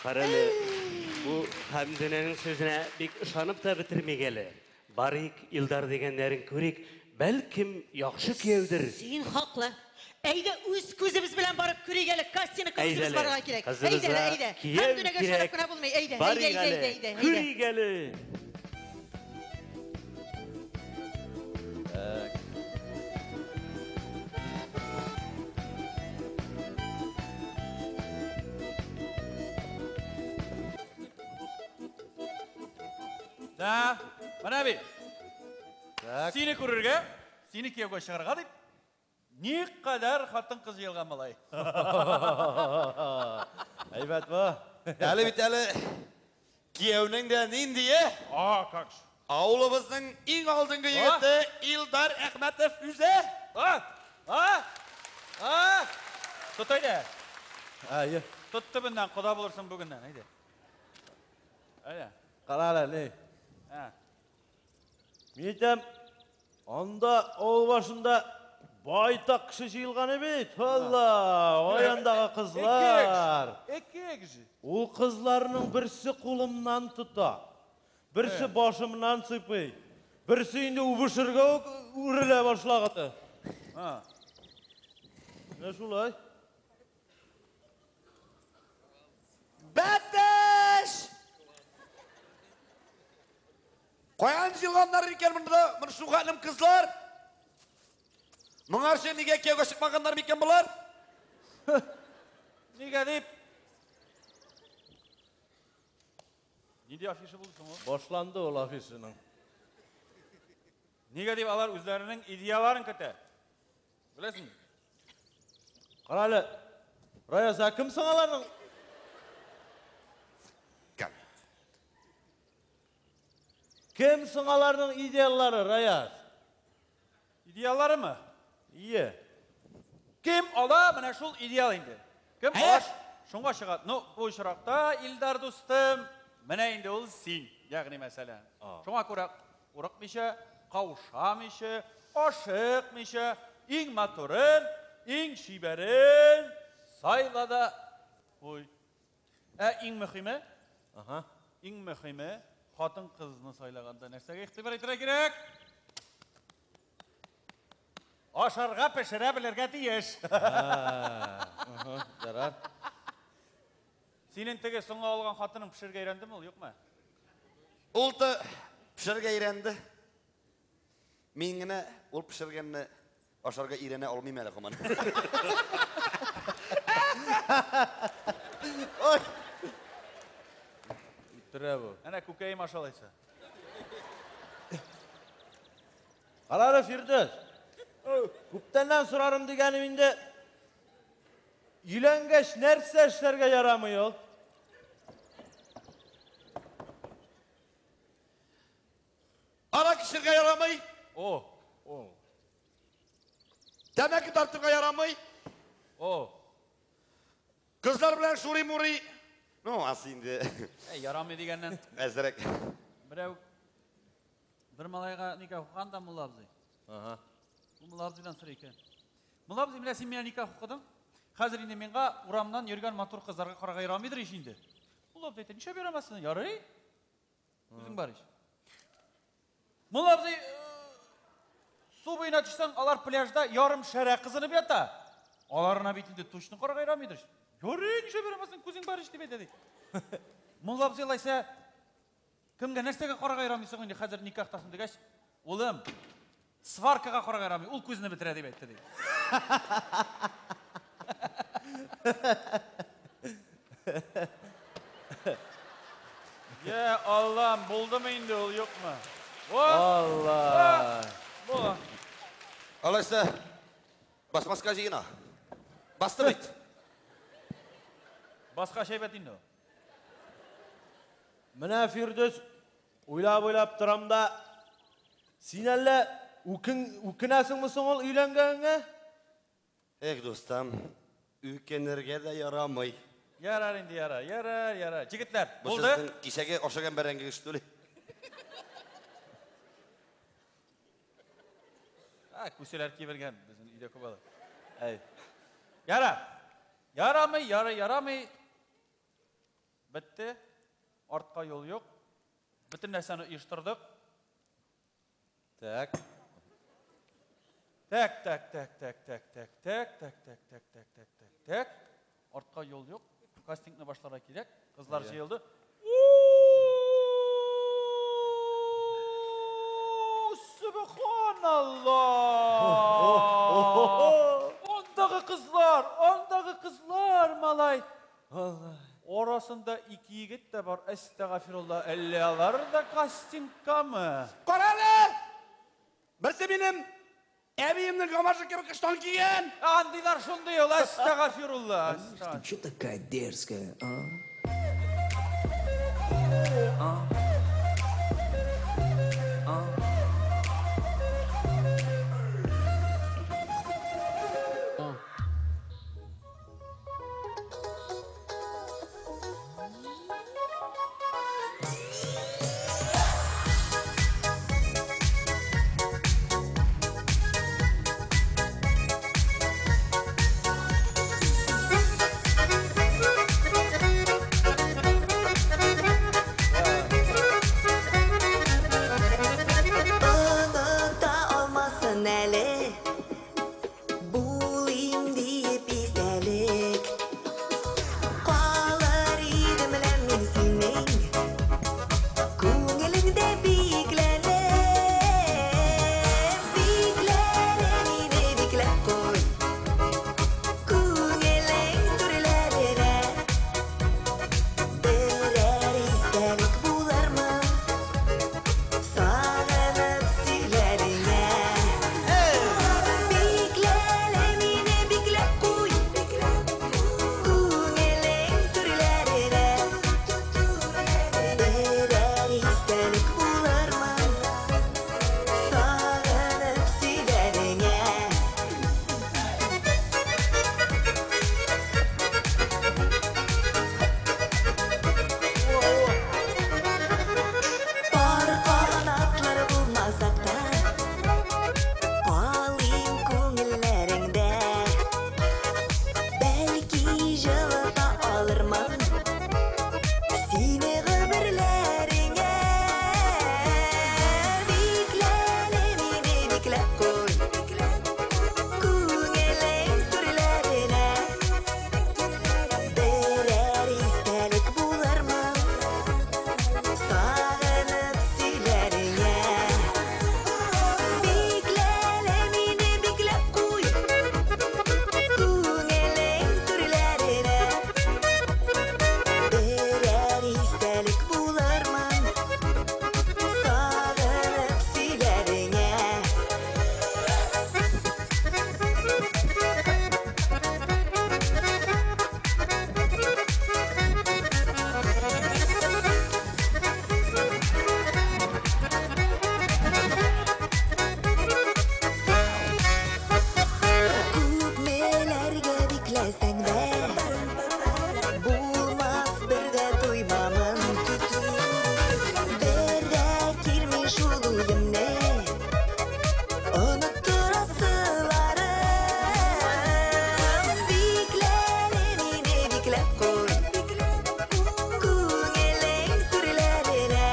Карале, бу Хәмдүнәнең сүзенә бик ышанып та бетермик әле. Барыйк, Илдар дигәннәрен күрик, бәлкем, яхшы кияүдер. Син хаклы. Әйдә, үз күзебез белән барып күрик әле, кастингка Әйдә үзебез әле, барырга кирәк. Әйдә кызыбызга әле, әйдә. кияү Хәмдүнәгә ышанып кирәк. кенә булмый. Әйдә, әйдә, Барыйк әйдә, әле, әйдә, әйдә, әйдә. күрик әле. Да, менә бит. Сине күрергә, сине кияүгә чыгарга дип, никадәр хатын-кыз җыелган малай. Әйбәт бу. Әле бит әле кияүнең дә ниндие? А, как же. Авылыбызның иң алдынгы егете Илдар Әхмәтов үзе. А! А! А! Тот әйдә. Әйе. Тот төбеннән, кода булырсың бүгеннән, әйдә. Әйдә. Кара әле, ни. Ә. Мин әйтәм, анда авыл башында байтак кеше җыелган бит. Алла, ай андагы кызлар. Экек же. Ул кызларның берсе кулымнан тота, берсе башымнан сыйпый, берсе инде үбешергә үк үрелә башлаган. Менә шулай. Бәтәш! Каян җыелганнар икән монда, моны шул хәтлем кызлар? Моңарчы нигә кияүгә чыкмаганнар микән болар? Нигә дип? Нинди афиша булды соң ул? Башланды ул афишаның. Нигә дип алар үзләренең идеяларын көтә? Беләсеңме? Кара әле, Раяз, ә кем соң аларның? Кем? Кем соң аларның идеаллары, Раяз? Идеалларымы? Ие. Кем ала, менә шул идеал инде. Кем ала, шуңа чыга. Ну, бу очракта, Илдар дустым, менә инде ул син, ягъни мәсәлән. Шуңа күрә курыкмыйча, каушамыйча, ашыкмыйча, иң матурын, иң чибәрен сайла да куй. Ә иң мөһиме, Ага. иң мөһиме, хатын-кызны сайлаганда нәрсәгә игътибар итәргә кирәк? Ашарга пешерә белергә тиеш. Ярар. Синең теге соңга алган хатының пешерергә өйрәндеме ул, юкмы? Ул да пешерергә өйрәнде. Мин генә ул пешергәнне ашарга өйрәнә алмыйм әле һаман. Ой. Үтерә бу. Әнә күкәем аша алайса. Кара әле, Фирдүс. Күптәннән сорарым дигәнем инде. Өйләнгәч нәрсә эшләргә ярамый ул? Арак эчәргә ярамый. О. О. Тәмәке тартырга ярамый. О. Кызлар белән шури-мури. Ну, асы инде. Ә, ярамый дигәннән. Әзрәк. Берәү бер малайга никах укыган да мулла абзый. Ага. Бу мулла абзыйдан сорый икән. Мулла абзый, менә син миңа никах укыдың. Хәзер инде миңа урамнан йөргән матур кызларга карарга ярамыйдыр ич инде. Мулла абзый әйтә, нишләп ярамасын? Ярый. Үзең бар ич. Мулла абзый, су буена төшсәң, алар пляжда ярым шәрә кызынып ята. Аларына бит инде точно карарга ярамыйдыр ич. Ярый, нишләп ярамасын, күзең бар ич дип әйтә ди. Мулла абзый алайса, кемгә нәрсәгә карарга ярамый соң инде хәзер никахтасың дигәч, улым, сваркага карарга ярамый, ул күзне бетерә дип әйтте ди. Я Аллам, булдымы инде ул, юкмы? О! Алла. Бу. Алайса, басмаска җыена. Басты бит. Баска әйбәт инде ул. Менә Фирдүс, уйлап-уйлап торам да, син әллә үкенәсеңме соң ул өйләнгәнгә? Эх, дустым, үкенергә дә ярамый. Ярар инде, ярар, ярар, ярар. Җегетләр, Бу булды? сезнең кичәге ашаган бәрәңгегез что ли? А, күселәр кибергән, безнең өйдә күп алар. Әй. Ярар. Ярамый, ярый, ярамый. Бетте. Артка юл юк. Бөтен нәрсәне оештырдык. Так. Так, так, так, так, так, так, так, так, так, так, так, так, так, так. Артка юл юк. Кастингны башларга кирәк. Кызлар җыелды. Сөбханалла! Андагы кызлар, андагы кызлар, малай. Арасында ике егет тә бар. Әстәгафирулла, әллә алар да кастингкамы? Карале! Берсе минем әбиемнең гамашы кебек ыштан кигән. Андыйлар шундый ул, әстәгафирулла. Ты че такая дерзкая, а? Оныта алмасын әле Булыйм диеп истәлек Калыр идем лә мин синең Күңелеңдә бикләнеп Бикләнә мине бикләп куй Күңелең түрләренә Берәр истәлек булырмын Сагынып сөйләреңә Бикләле мине бикләп куй Күңелең түрләренә Берәр истәлек булырмын Сагынып сөйләреңә. Пар канатлар булмасак та, Калыйм күңелләреңдә. Бәлки җылыта алырмын Сине гомерләреңә. Бикләле мине бикләп куй Күңелең түрләренә. Берәр истәлек булырмын Сагынып сөйләреңә. Бикләле мине бикләп куй Күңелең түрләренә. Берәр истәлек булырмын Сагынып сөйләреңә. Күпмеләргә бикләсәң дә, Булмас бер дә туймамын. Бер дә килми шул үземне Оныттырасыларым. Бикләле мине бикләп куй Күңелең түрләренә.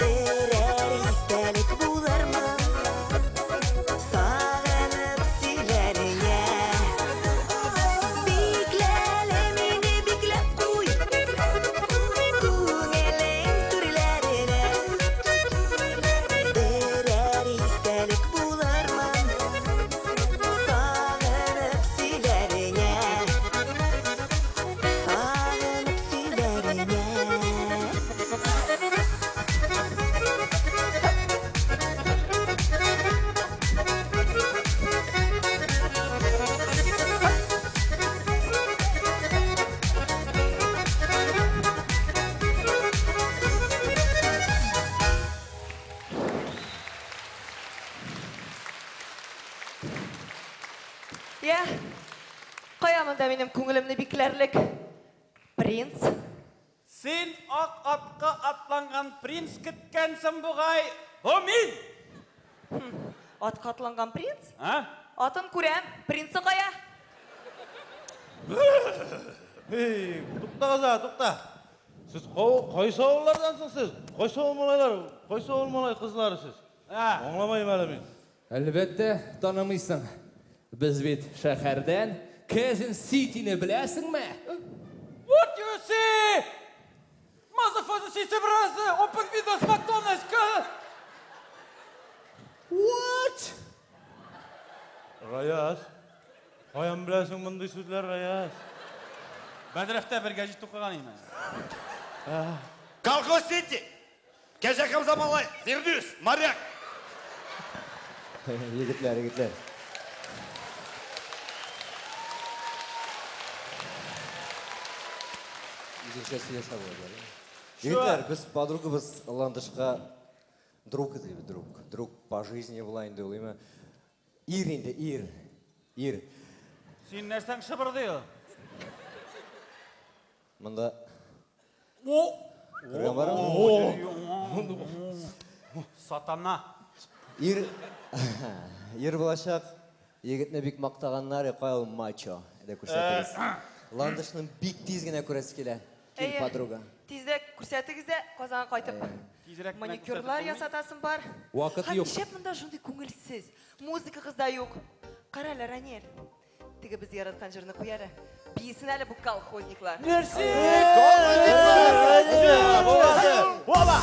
Берәр истәлек булырмын Сагынып сөйләреңә. Бикләле мине бикләп куй Күңелең түрләренә. Берәр истәлек булырмын Сагынып сөйләреңә. Сагынып сөйләреңә. Я, кая монда минем күңелемне бикләрлек принц? Син ак атка атланган принц көткәнсең бугай. Бу мин! Атка атланган принц? А? Атын күрәм, принцы кая? Эй, туктагыз, а, тукта. Сез кайсы авыллардан соң сез? Кайсы авыл малайлары, кайсы авыл малай кызлары сез? Аңламыйм әле мин. Әлбәттә, танымыйсың. Без бит шәһәрдән. Кэзин Ситины беләсеңме? What you see? Motherfucker, sister brother, open windows, McDonald's, What? Раяз, каян беләсең мондый сүзләр, Раяз? Бәдрәфтә бер гәҗит укыган идем. Колхоз Сити! Кәҗә Хамза малай, Фирдүс, моряк! Егетләр, егетләр. Үзеңчә сөйләшә була. Егетләр, без подругабыз Ландышка друг эзлибез, друг. Друг по жизни була инде ул, име. Ир инде, ир. Ир. Син нәрсәң шыбырдый? Монда О! Күргән бармы? Сатана. Ир ир булачак. Егетне бик мактаганнар, кая ул мачо, дип күрсәтегез. Ландышның бик тиз генә күрәсе килә. Кил, Әйе. подруга. Тизрәк күрсәтегез дә, Казанга кайтып. Тизрәк менә Маникюрлар күрсәтеп ясатасым бар. Вакыт Һәм юк. нишләп монда шундый күңелсез? Музыкагыз да юк. Кара әле, Ранель. Теге без яраткан җырны куй әле. Биесен әле бу колхозниклар. Оба!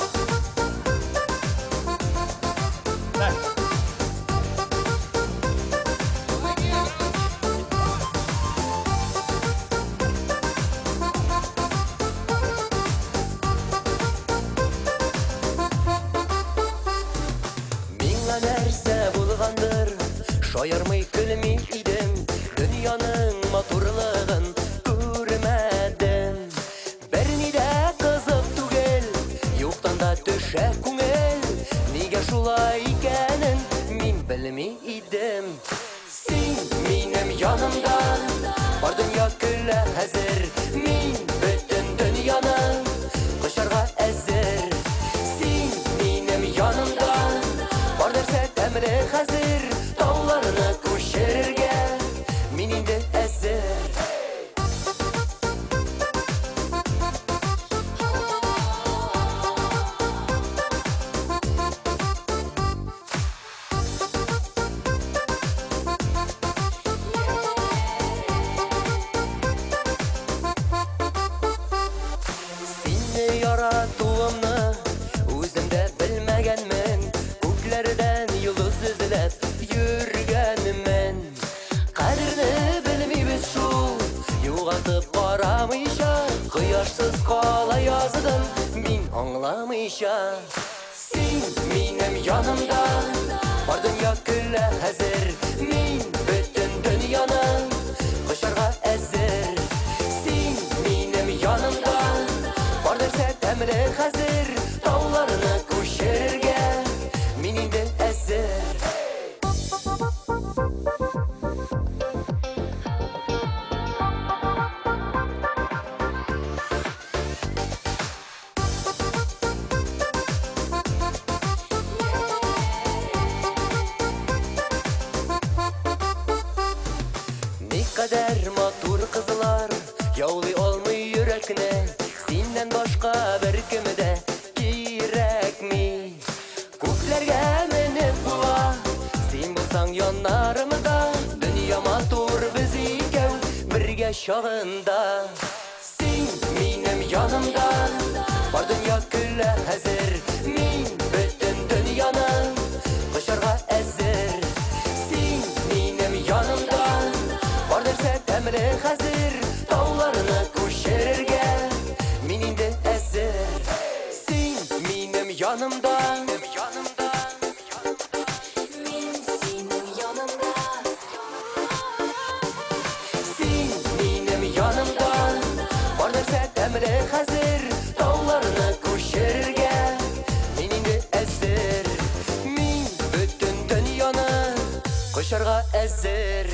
Миңа нәрсә булгандыр, шаярмый көлми идем, дөньяның матурлыгын күрмәдем. Берни дә кызык түгел, юктан да төшә күңел, нигә шулай икәнен мин белми идем. Син минем янымда, бар дөнья көлә хәзер, мин бөтен дөньяны кочарга әзер. Син минем янымда, бар нәрсә тәмле хәзер, тауларны күчерергә мин инде әзер. Сине яратуымны үзем дә белмәгәнмен, күкләрдән йолдыз эзләп йөргәнмен. Кадерне белмибез шул, югалтып карамыйча, кояшсыз кала яздым мин аңламыйча. Син минем янымда, бар дөнья көлә хәзер, мин бөтен дөньяны кочарга әзер. Син минем янымда, бар нәрсә тәмле хәзер, тауларны күчерергә мин инде әзер. Никадәр матур кызлар яулый алмый йөрәкне, синнән башка беркем дә кирәкми. Күкләргә менеп була, син булсаң яннарымда, дөнья матур без икәү бергә чагында. Син минем янымда, бар дөнья көлә хәзер, мин бөтен дөньяны кочарга әзер. Син минем янымда, бар нәрсә тәмле хәзер, тауларны күчерергә мин инде әзер. Син минем янымда, Мин синең яныңда. Син минем янымда, бар нәрсә тәмле хәзер, тауларны күчерергә мин инде әзер. Мин бөтен дөньяны кочарга әзер.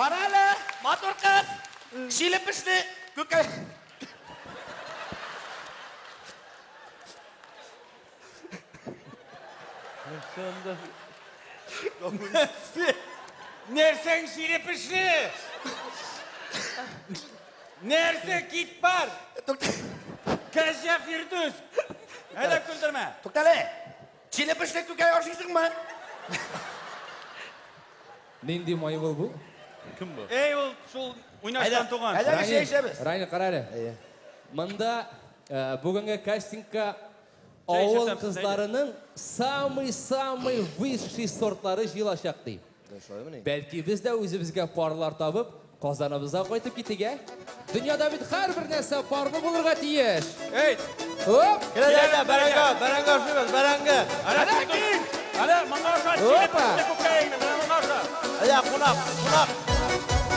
Кара әле, матур кыз. Чиле пешле күкәй. Нәрсәң чиле пешле? Нәрсә кит бар? Кәҗә Фирдүс. Әйдә көлдермә. Туктале. Чиле пешле күкәй ашыйсыңмы? Нинди маймыл бу? Кем бу? Эй, ул шул уйнаштан туган. Ранил, кара әле. Монда бүгенге кастингка авыл кызларының самый-самый высший сортлары җыелачак ди. Бәлки без дә үзебезгә парлар табып, Казаныбызга кайтып китик, ә? Дөньяда бит һәрбер нәрсә парлы булырга тиеш. Әйт! Оп! Килә, әйдә, бәрәңге, бәрәңге ашыйбыз, бәрәңге. Әнә, әнә, моңа аша, чиле пешле күкәеңне, менә моңа аша. Әйдә, кунак, кунак,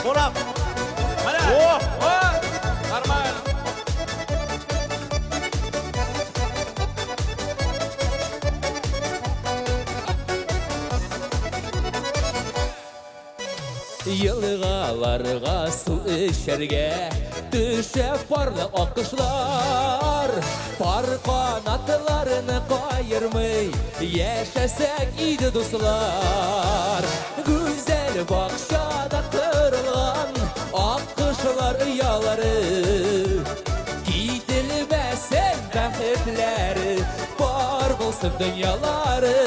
кунак. Менә. О! О! Нормально. Елгаларга су эчәргә төшә парлы аккошлар. Пар канатларны каермый яшәсәк иде дуслар. Гүзәл бакчада корылган аккошлар оялары. Кителмәсен бәхетләре, бар булсын дөньялары.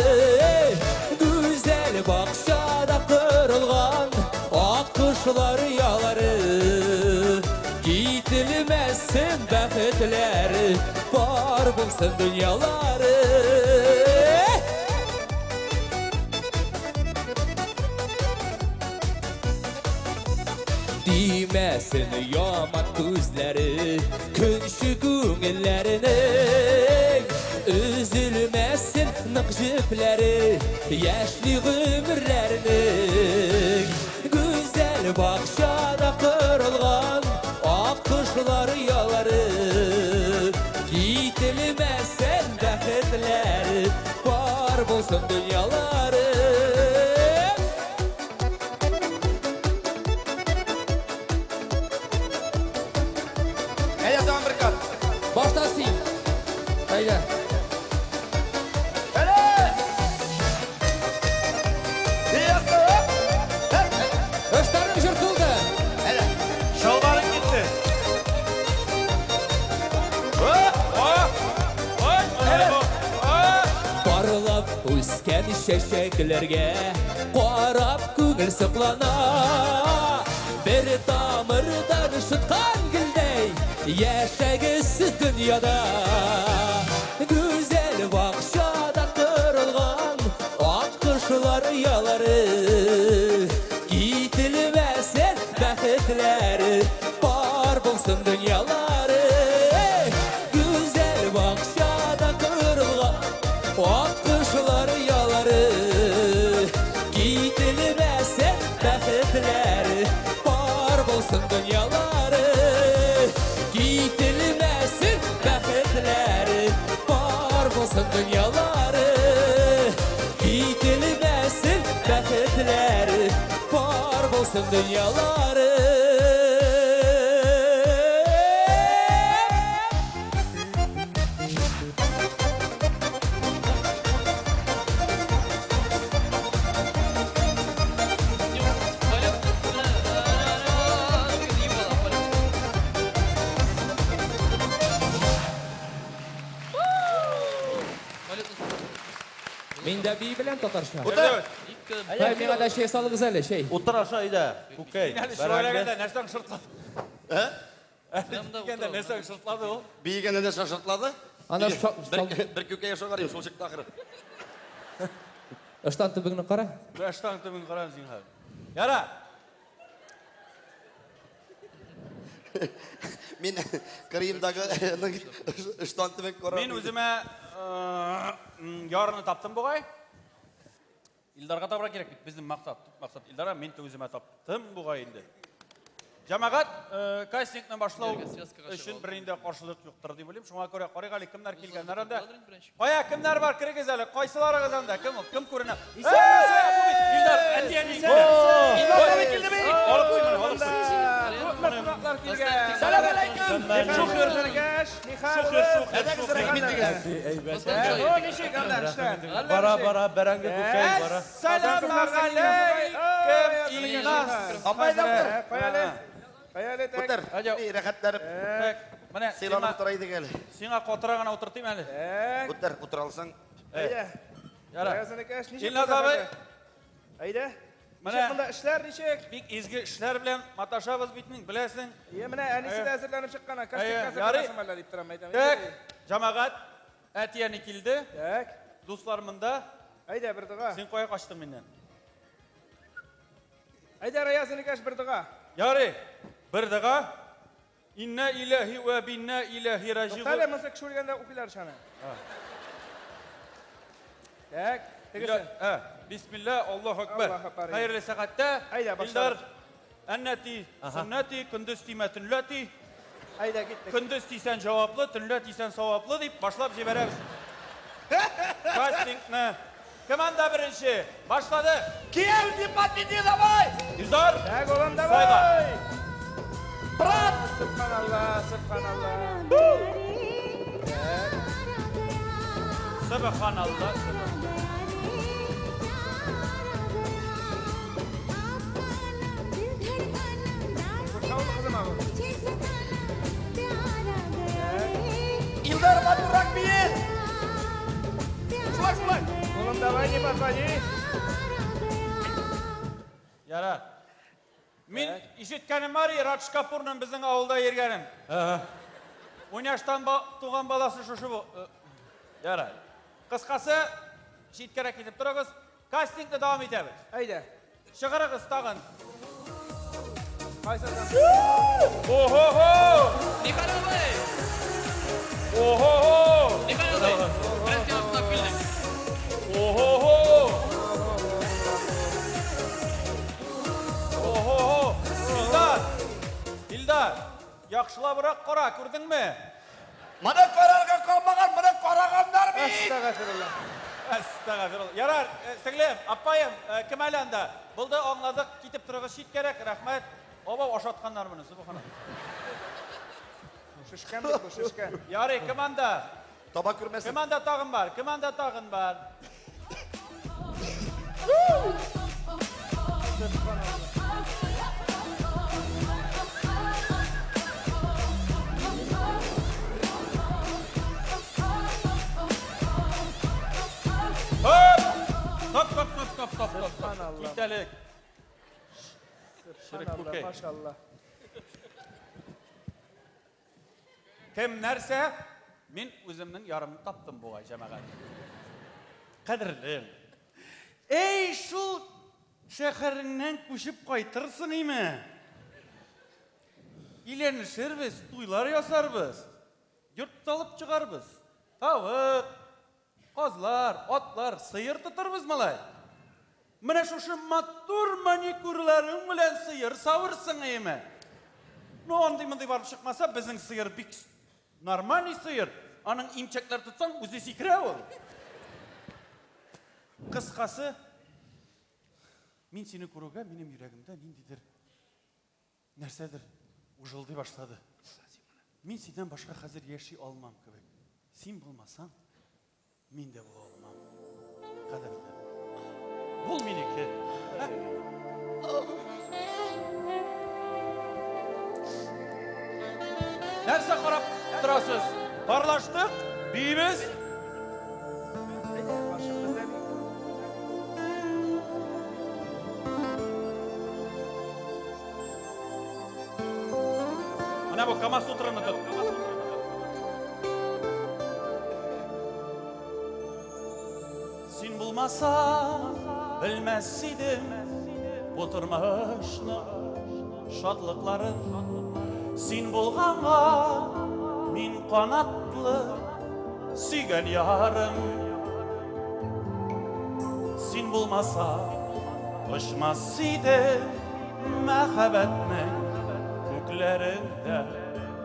Гүзәл бакчада корылган аккошлар оялары. Кителмәсен бәхетләре, бар булсын дөньялары. Тимәсен яман күзләре, көнче күңелләренең. Өзелмәсен нык җепләре, яшьли гомерләренең. Гүзәл бакчада корылган аккошлар оялары. Кителмәсен бәхетләре, бар булсын дөньялары. Әйдә, тагын бер кат. Башта син. Әйдә. Ыштаның жыртылды. Шалбарың китте. Парлап үскән чәчәкләргә карап күңел соклана. Бер тамырдан шыткан гөлдәй яшәгез дөньяда. Гүзәл бакчада корылган аккошлар оялары. Кителмәсен бәхетләре, бар булсын дөньялары. Гүзәл бакчада корылган аккошлар оялары. Кителмәсен бәхетләре, бар булсын дөньялары. Кителмәсен бәхетләре, бар булсын дөньялары. Кителмәсен бәхетләре, бар булсын дөньялары. Мин дә бии беләм татарча. Утыр. Һәй, миңа да чәй салыгыз әле, чәй. Утыр аша өйдә, күкәй. Әле шүрәләгәндә нәрсәң шыртлады? Ә? Биегәндә нәрсәң шыртлады ул? Биегәндә нәрсә шыртлады? Ана Бер күкәй ашап карыйм, шул чыкты ахыры. Ыштан төбеңне кара. Ыштан төбен кара зинһар. Яра. Мин кырыемдагы ыштан төбен карап. Мин үземә ярны таптым бугай. Илдарга табырга кирәк бит, безнең максат. Максат Илдара, мин үземә таптым бугай инде. Җәмәгать, кастингны башлау өчен бернинди каршылык юктыр дип уйлыйм. Шуңа күрә карыйк әле кемнәр килгәннәр анда. Кая кемнәр бар, керегез әле. Кайсыларыгыз анда? Кем ул? Кем күренә? Исәнмесез! Бу бит Илдар, әти-әни. Илдар абый килде бит! Алып куй. килгән. Сәлам алейкум. Шухер Сергеш, Михаил. Әйдәгез, рәхим итегез. О, ничек анда эшләр? Бара, бара, бәрәңге күкәй, бара. Әссәламу алейкум, Илназ. Апай, да утыр. Кая әле? Кая әле, тәк. Утыр. Ни, рәхәтләнеп. Менә Сыйланып утыра идек әле. Сиңа катыра гына утыртыйм әле. Утыр, утыра алсаң. Әйдә. Ярар. Кая, Сергеш, ничек Илназ монда абый. хәзер? Әйдә. Менә Ничек монда эшләр ничек? Бик изге эшләр белән маташабыз бит инде, беләсең. Е, менә әнисе дә әзерләнеп чыккан, Әйе, кастинг ярый. әзерләнәсең әллә дип торам, әйтәм. Так, җәмәгать, әти-әни килде. Так. Дуслар монда. Әйдә, бер дога. Син кая качтың миннән? Әйдә, Раяз энекәш, бер дога. Ярый, бер дога. Инна илаһи вә бинна илаһи раҗигун. Туктале, монысы кеше үлгәндә укыйлар шаны. Так, тегесе. Бисмилла, Аллаһу акбар. Аллаһу акбар. Хәерле сәгатьтә. Әйдә, башладык. Илдар, әннәти, сөннәти, көндез тимә, төнлә ти. Әйдә, киттек. Көндез тисән җаваплы, төнлә тисән саваплы дип башлап җибәрәбез. Кастингны. Команда беренче. Башлады. Кияү, не подведи, давай! Илдар. Так, улым, давай. Сайла. Брат! Субханалла, субханалла. Субханалла. Курчавы кызым абы. Илдар, матуррак бие! Шулай, шулай. Улым, давай, не подводи. Ярар. Мин ишеткәнем бар, Радж Капурның безнең авылда йөргәнен. Уйнаштан туган баласы шушы бу. Ярар. Кыскасы, читкәрәк китеп торыгыз. Кастингны дәвам итәбез. Әйдә. Чыгарыгыз тагын. Кайсыдан? Охо-хо! Михаил абый! Охо-хо! Михаил абый! Менә сиңа кунак килдек. Охо-хо! Охо-хо! Илдар! Илдар! Яхшылабрак кара, күрдеңме? Моны карарга калмаган, моны караганнар бит! Әстәгъфирулла. Әстәгъфирулла. Ярар, сеңлем, апаем, кем әле анда? Булды, аңладык, китеп торыгыз читкәрәк, рәхмәт. Абау ашатканнар моны, субханалла. Шешкән бит бу, шешкән. Ярый, кем анда? Таба күрмәсен. Кем анда тагын бар? Кем анда тагын бар? Хоп! Стоп, стоп, стоп, стоп, стоп, стоп, стоп. Субханалла. Кит әле. Ширек Субханалла, күкәй. машалла. Кем нәрсә? Мин үземнең ярымны таптым бугай, җәмәгать. Кадерлем. Эй, шул шәһәреңнән күчеп кайтырсың име? Өйләнешербез, туйлар ясарбыз. Йорт салып чыгарбыз. Тавык, казлар, атлар, сыер тотарбыз малай. Менә шушы матур маникюрларың белән сыер савырсың име? Ну, андый-мондый барып чыкмаса, безнең сыер бик нормальный сыер. Аның имчәкләр тотсаң, үзе сикерә ул. Кыскасы, мин сине күрүгә минем йөрәгемдә ниндидер нәрсәдер ужылдый башлады. Мин синнән башка хәзер яши алмам кебек. Син булмасаң, мин дә була алмам. Кадерле. Бул минеке. Ә? Нәрсә карап торасыз? Парлаштык, биибез. Менә бу Кама сутраны тот. Син булмасаң, белмәс идем бу тормышның шатлыкларын. Син булганга мин канатлы сөйгән ярым. Син булмасаң, очмас идем мәхәббәтнең күкләрендә.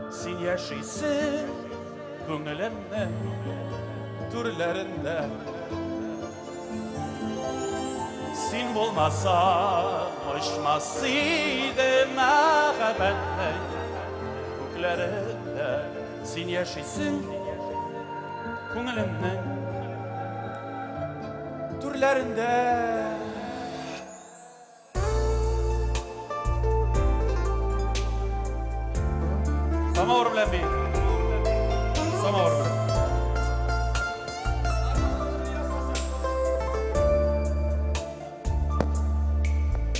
Син яшисең күңелемнең түрләрендә. Син булмасаң, очмас идем мәхәббәтнең Йөрәкләрендә син яшисең, күңелемнең түрләрендә. Самавыр белән бит. Самавыр белән.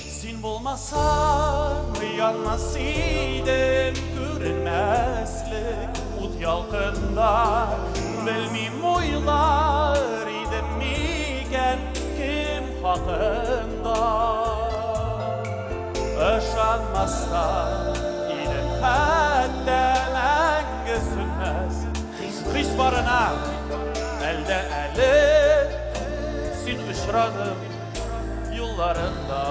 Син булмасаң, янмас идем күренмәслек ут ялкында. Белмим уйлар идем микән кем хакында. Ышанмастан идем хәтта мәңге сүнмәс хис барына. Әлдә әле син очрадың юлларында.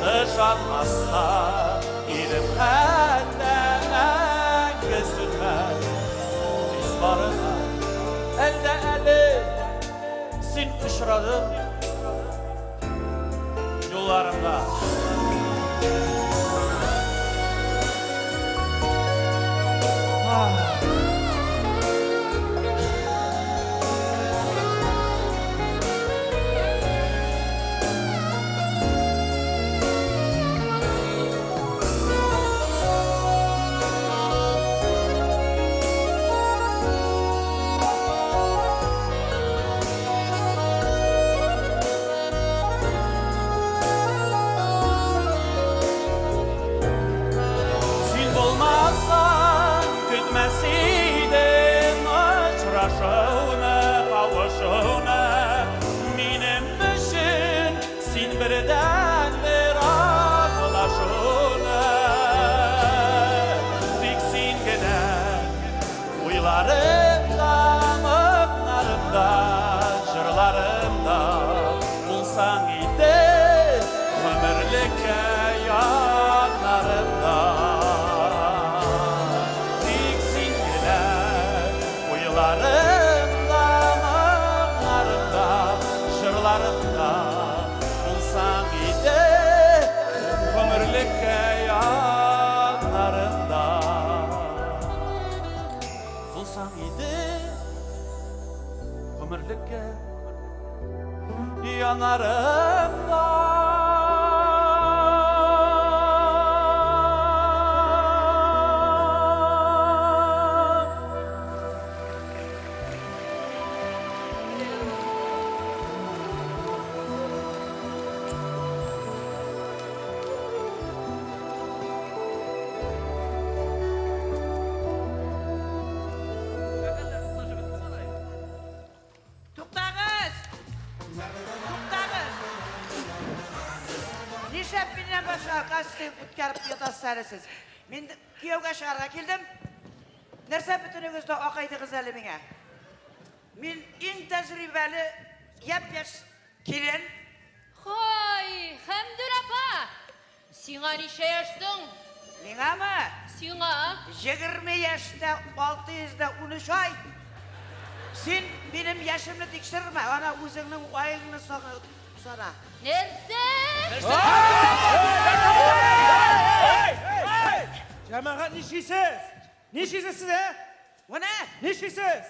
Ышанмастан идем хәтта мәңге сүнмәс хис барына. Әлдә әле син очрадың юлларымда. Син булмасаң, көтмәс идем очрашуны, кавышуны. Минем өчен син бердәнбер аңлашуны. Тик син генә уйларымда, моңнарымда, җырларымда булсаң иде гомерлеккә яннарымда. Тик син генә уйларымда, моңнарымда, җырларымда булсаң иде гомерлеккә яннарымда. Булсаң иде гомерлеккә янарымда. Туктагыз! Туктагыз! Нишләп миннән башка кастинг үткәреп ятасыз әле сез? Мин кияүгә чыгарга килдем. Нәрсә бөтенегез дә акайдыгыз әле миңа? Мин иң тәҗрибәле япь-яшь килен. Хай, Хәмдүр апа! Сиңа ничә яшь соң? Миңамы? Сиңа. 20 яшьтә 613 ай. Син минем яшемне тикшермә, ана үзеңнең аеңны сана. Нәрсә? Җәмәгать, нишлисез? Нишлисез сез, ә? Менә! Нишлисез?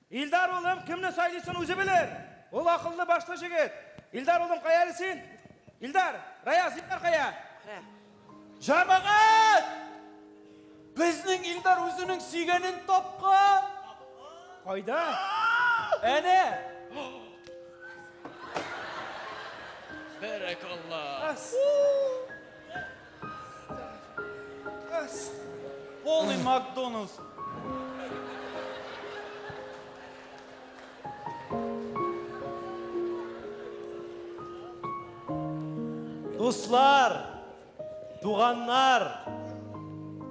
Илдар улым кемне сайлыйсын үзе белер. Ул акыллы башлы җегет. Илдар улым, кая әле син? Илдар, Раяз, Илдар кая? Җәмәгать! Безнең Илдар үзенең сөйгәнен тапкан. Кайда? Әнә! Бәрәкалла. Полный Макдоналдс. Дуслар, туганнар,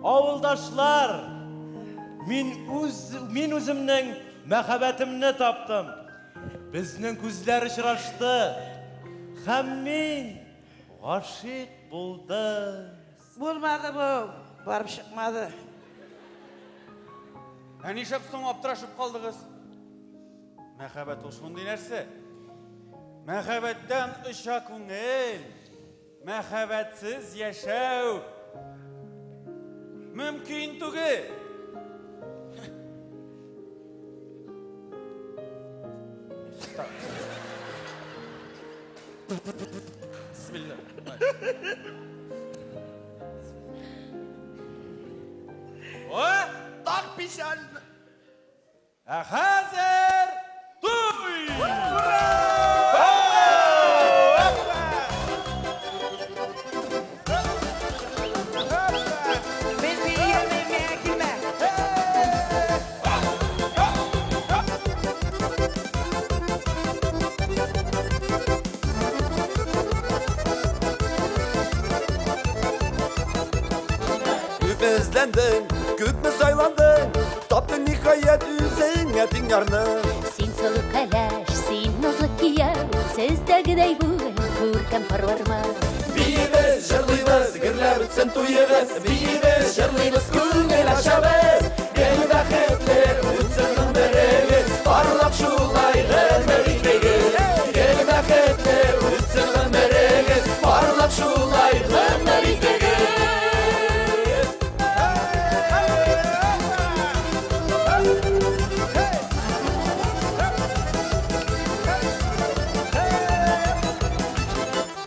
авылдашлар, мин үз мин үземнең мәхәббәтемне таптым. Безнең күзләр очрашты. Һәм мин гашыйк булдым. Булмады бу, барып чыкмады. Ә нишләп соң аптырашып калдыгыз? Мәхәббәт ул шундый нәрсә. Мәхәббәттән оча күңел. Мәхәббәтсез яшәү Мөмкин түгел. Бисмилла. О, так печально. Ә хәзер туй! Мин биемим, миңа килмә. Күпме эзләндең, күпме сайландың, таптың ниһаять үзеңә тиң ярны. Син сылу кәләш, син назлы кияү, Сездәгедәй бүген күркәм парлармы? Биибез, җырлыйбыз, гөрләп үтсен туебыз, биибез, җырлыйбыз, күңел ачабыз. Гел бәхетле үтсен гомерегез, парлап шулай гомер итегез. Гел бәхетле үтсен гомерегез, парлап шулай гомер итегез.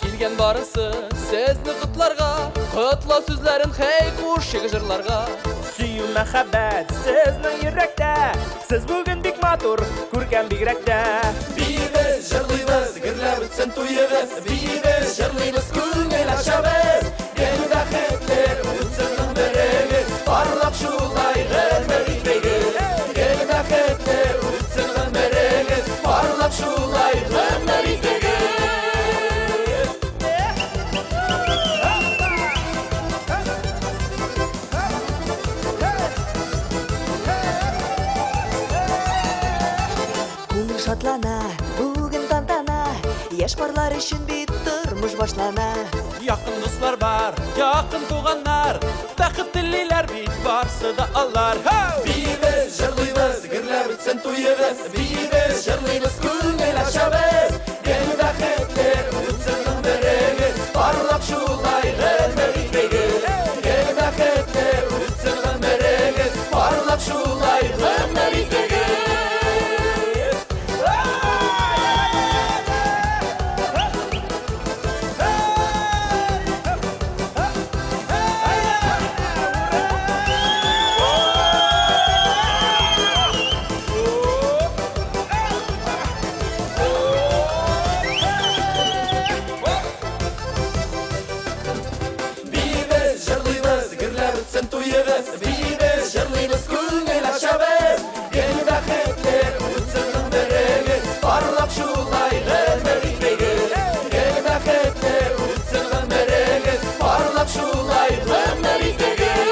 Килгән барысы сезне котларга, Котлау сүзләрен хәй кушыйк җырларга. Сөю мәхәббәт сезнең йөрәктә, Сез бүген бик матур, күркәм бигрәк тә. Биибез, җырлыйбыз, гөрләп үтсен туебыз, биибез, җырлыйбыз, күңел ачабыз. Гел бәхетле үтсен гомерегез, парлап шулай гомер итегез. Гел бәхетле үтсен гомерегез, парлап шулай гомер итегез. Күңел шатлана, бүген тантана, яшь парлар өчен бит тормыш башлана. Якын дуслар бар, якын туганнар, бәхет телиләр бит барсы да алар. Һау! Биибез, җырлыйбыз, гөрләп үтсен туебыз, биибез, җырлыйбыз, күңел ачабыз. Гел бәхетле үтсен гомерегез, парлап шулай гомер итегез. Гел бәхетле үтсен гомерегез, парлап шулай гомер итегез. Биибез, җырлыйбыз, гөрләп үтсен туебыз, биибез, җырлыйбыз, күңел ачабыз. Гел бәхетле үтсен гомерегез, парлап шулай гомер итегез. Гел бәхетле үтсен гомерегез, парлап шулай гомер итегез.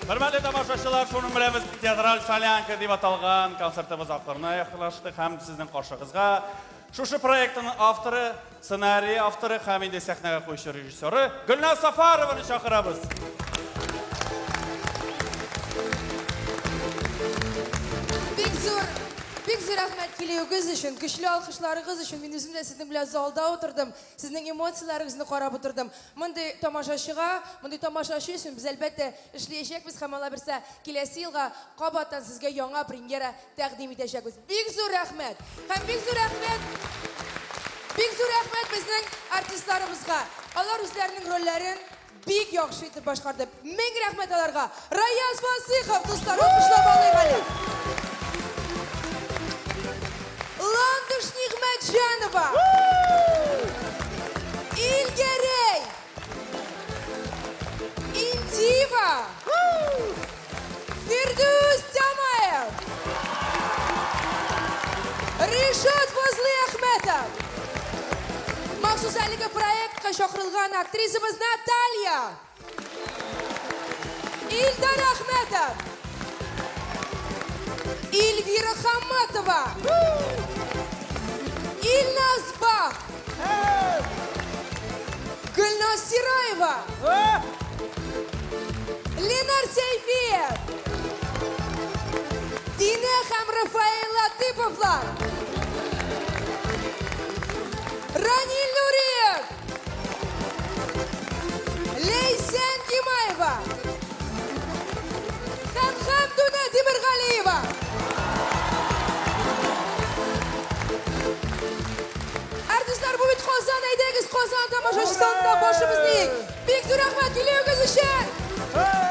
Хөрмәтле тамашачылар, шуның белән без театраль солянка дип аталган концертыбыз ахырына якынлаштык һәм сезнең каршыгызга шушы проектның авторы, сценарий авторы һәм инде сәхнәгә куючы режиссеры Гөлназ Сафарованы чакырабыз. Бик зур, бик зур рәхмәт килүегез өчен, көчле алкышларыгыз өчен. Мин үзем дә сезнең белән залда утырдым, сезнең эмоцияләрегезне карап утырдым. Мондый тамашачыга, мондый тамашачы өчен без әлбәттә эшләячәкбез һәм алла бирсә киләсе елга кабаттан сезгә яңа премьера тәкъдим итәчәкбез. Бик зур рәхмәт! Һәм бик зур рәхмәт! Бик зур рәхмәт безнең артистларыбызга. Алар үзләренең рольләрен бик яхшы итеп башкарды. Мең рәхмәт аларга. Раяз Фасыйхов, дуслар, алкышлап алыйк әле. Ландыш Нигъмәтҗанова. Илгәрәй. Индива. Фирдүс Тямаев. Ришат Фазлыәхмәтов. Махсус әлеге проектка чакырылган актрисабыз Наталья. Илдар Әхмәтов. Эльвира Хамматова. Илназ Бах. Гөлназ Сираева. Ленар Сәйфиев. Динә һәм Рафаэль Латыповлар. Раниль Нуриев. Ләйсән Гимаева. Һәм Хәмдүнә Тимергалиева. Артистлар, бу бит Казан, әйдәгез, Казан тамашачысы алдында башыбызны иик. Бик зур рәхмәт килүегез өчен.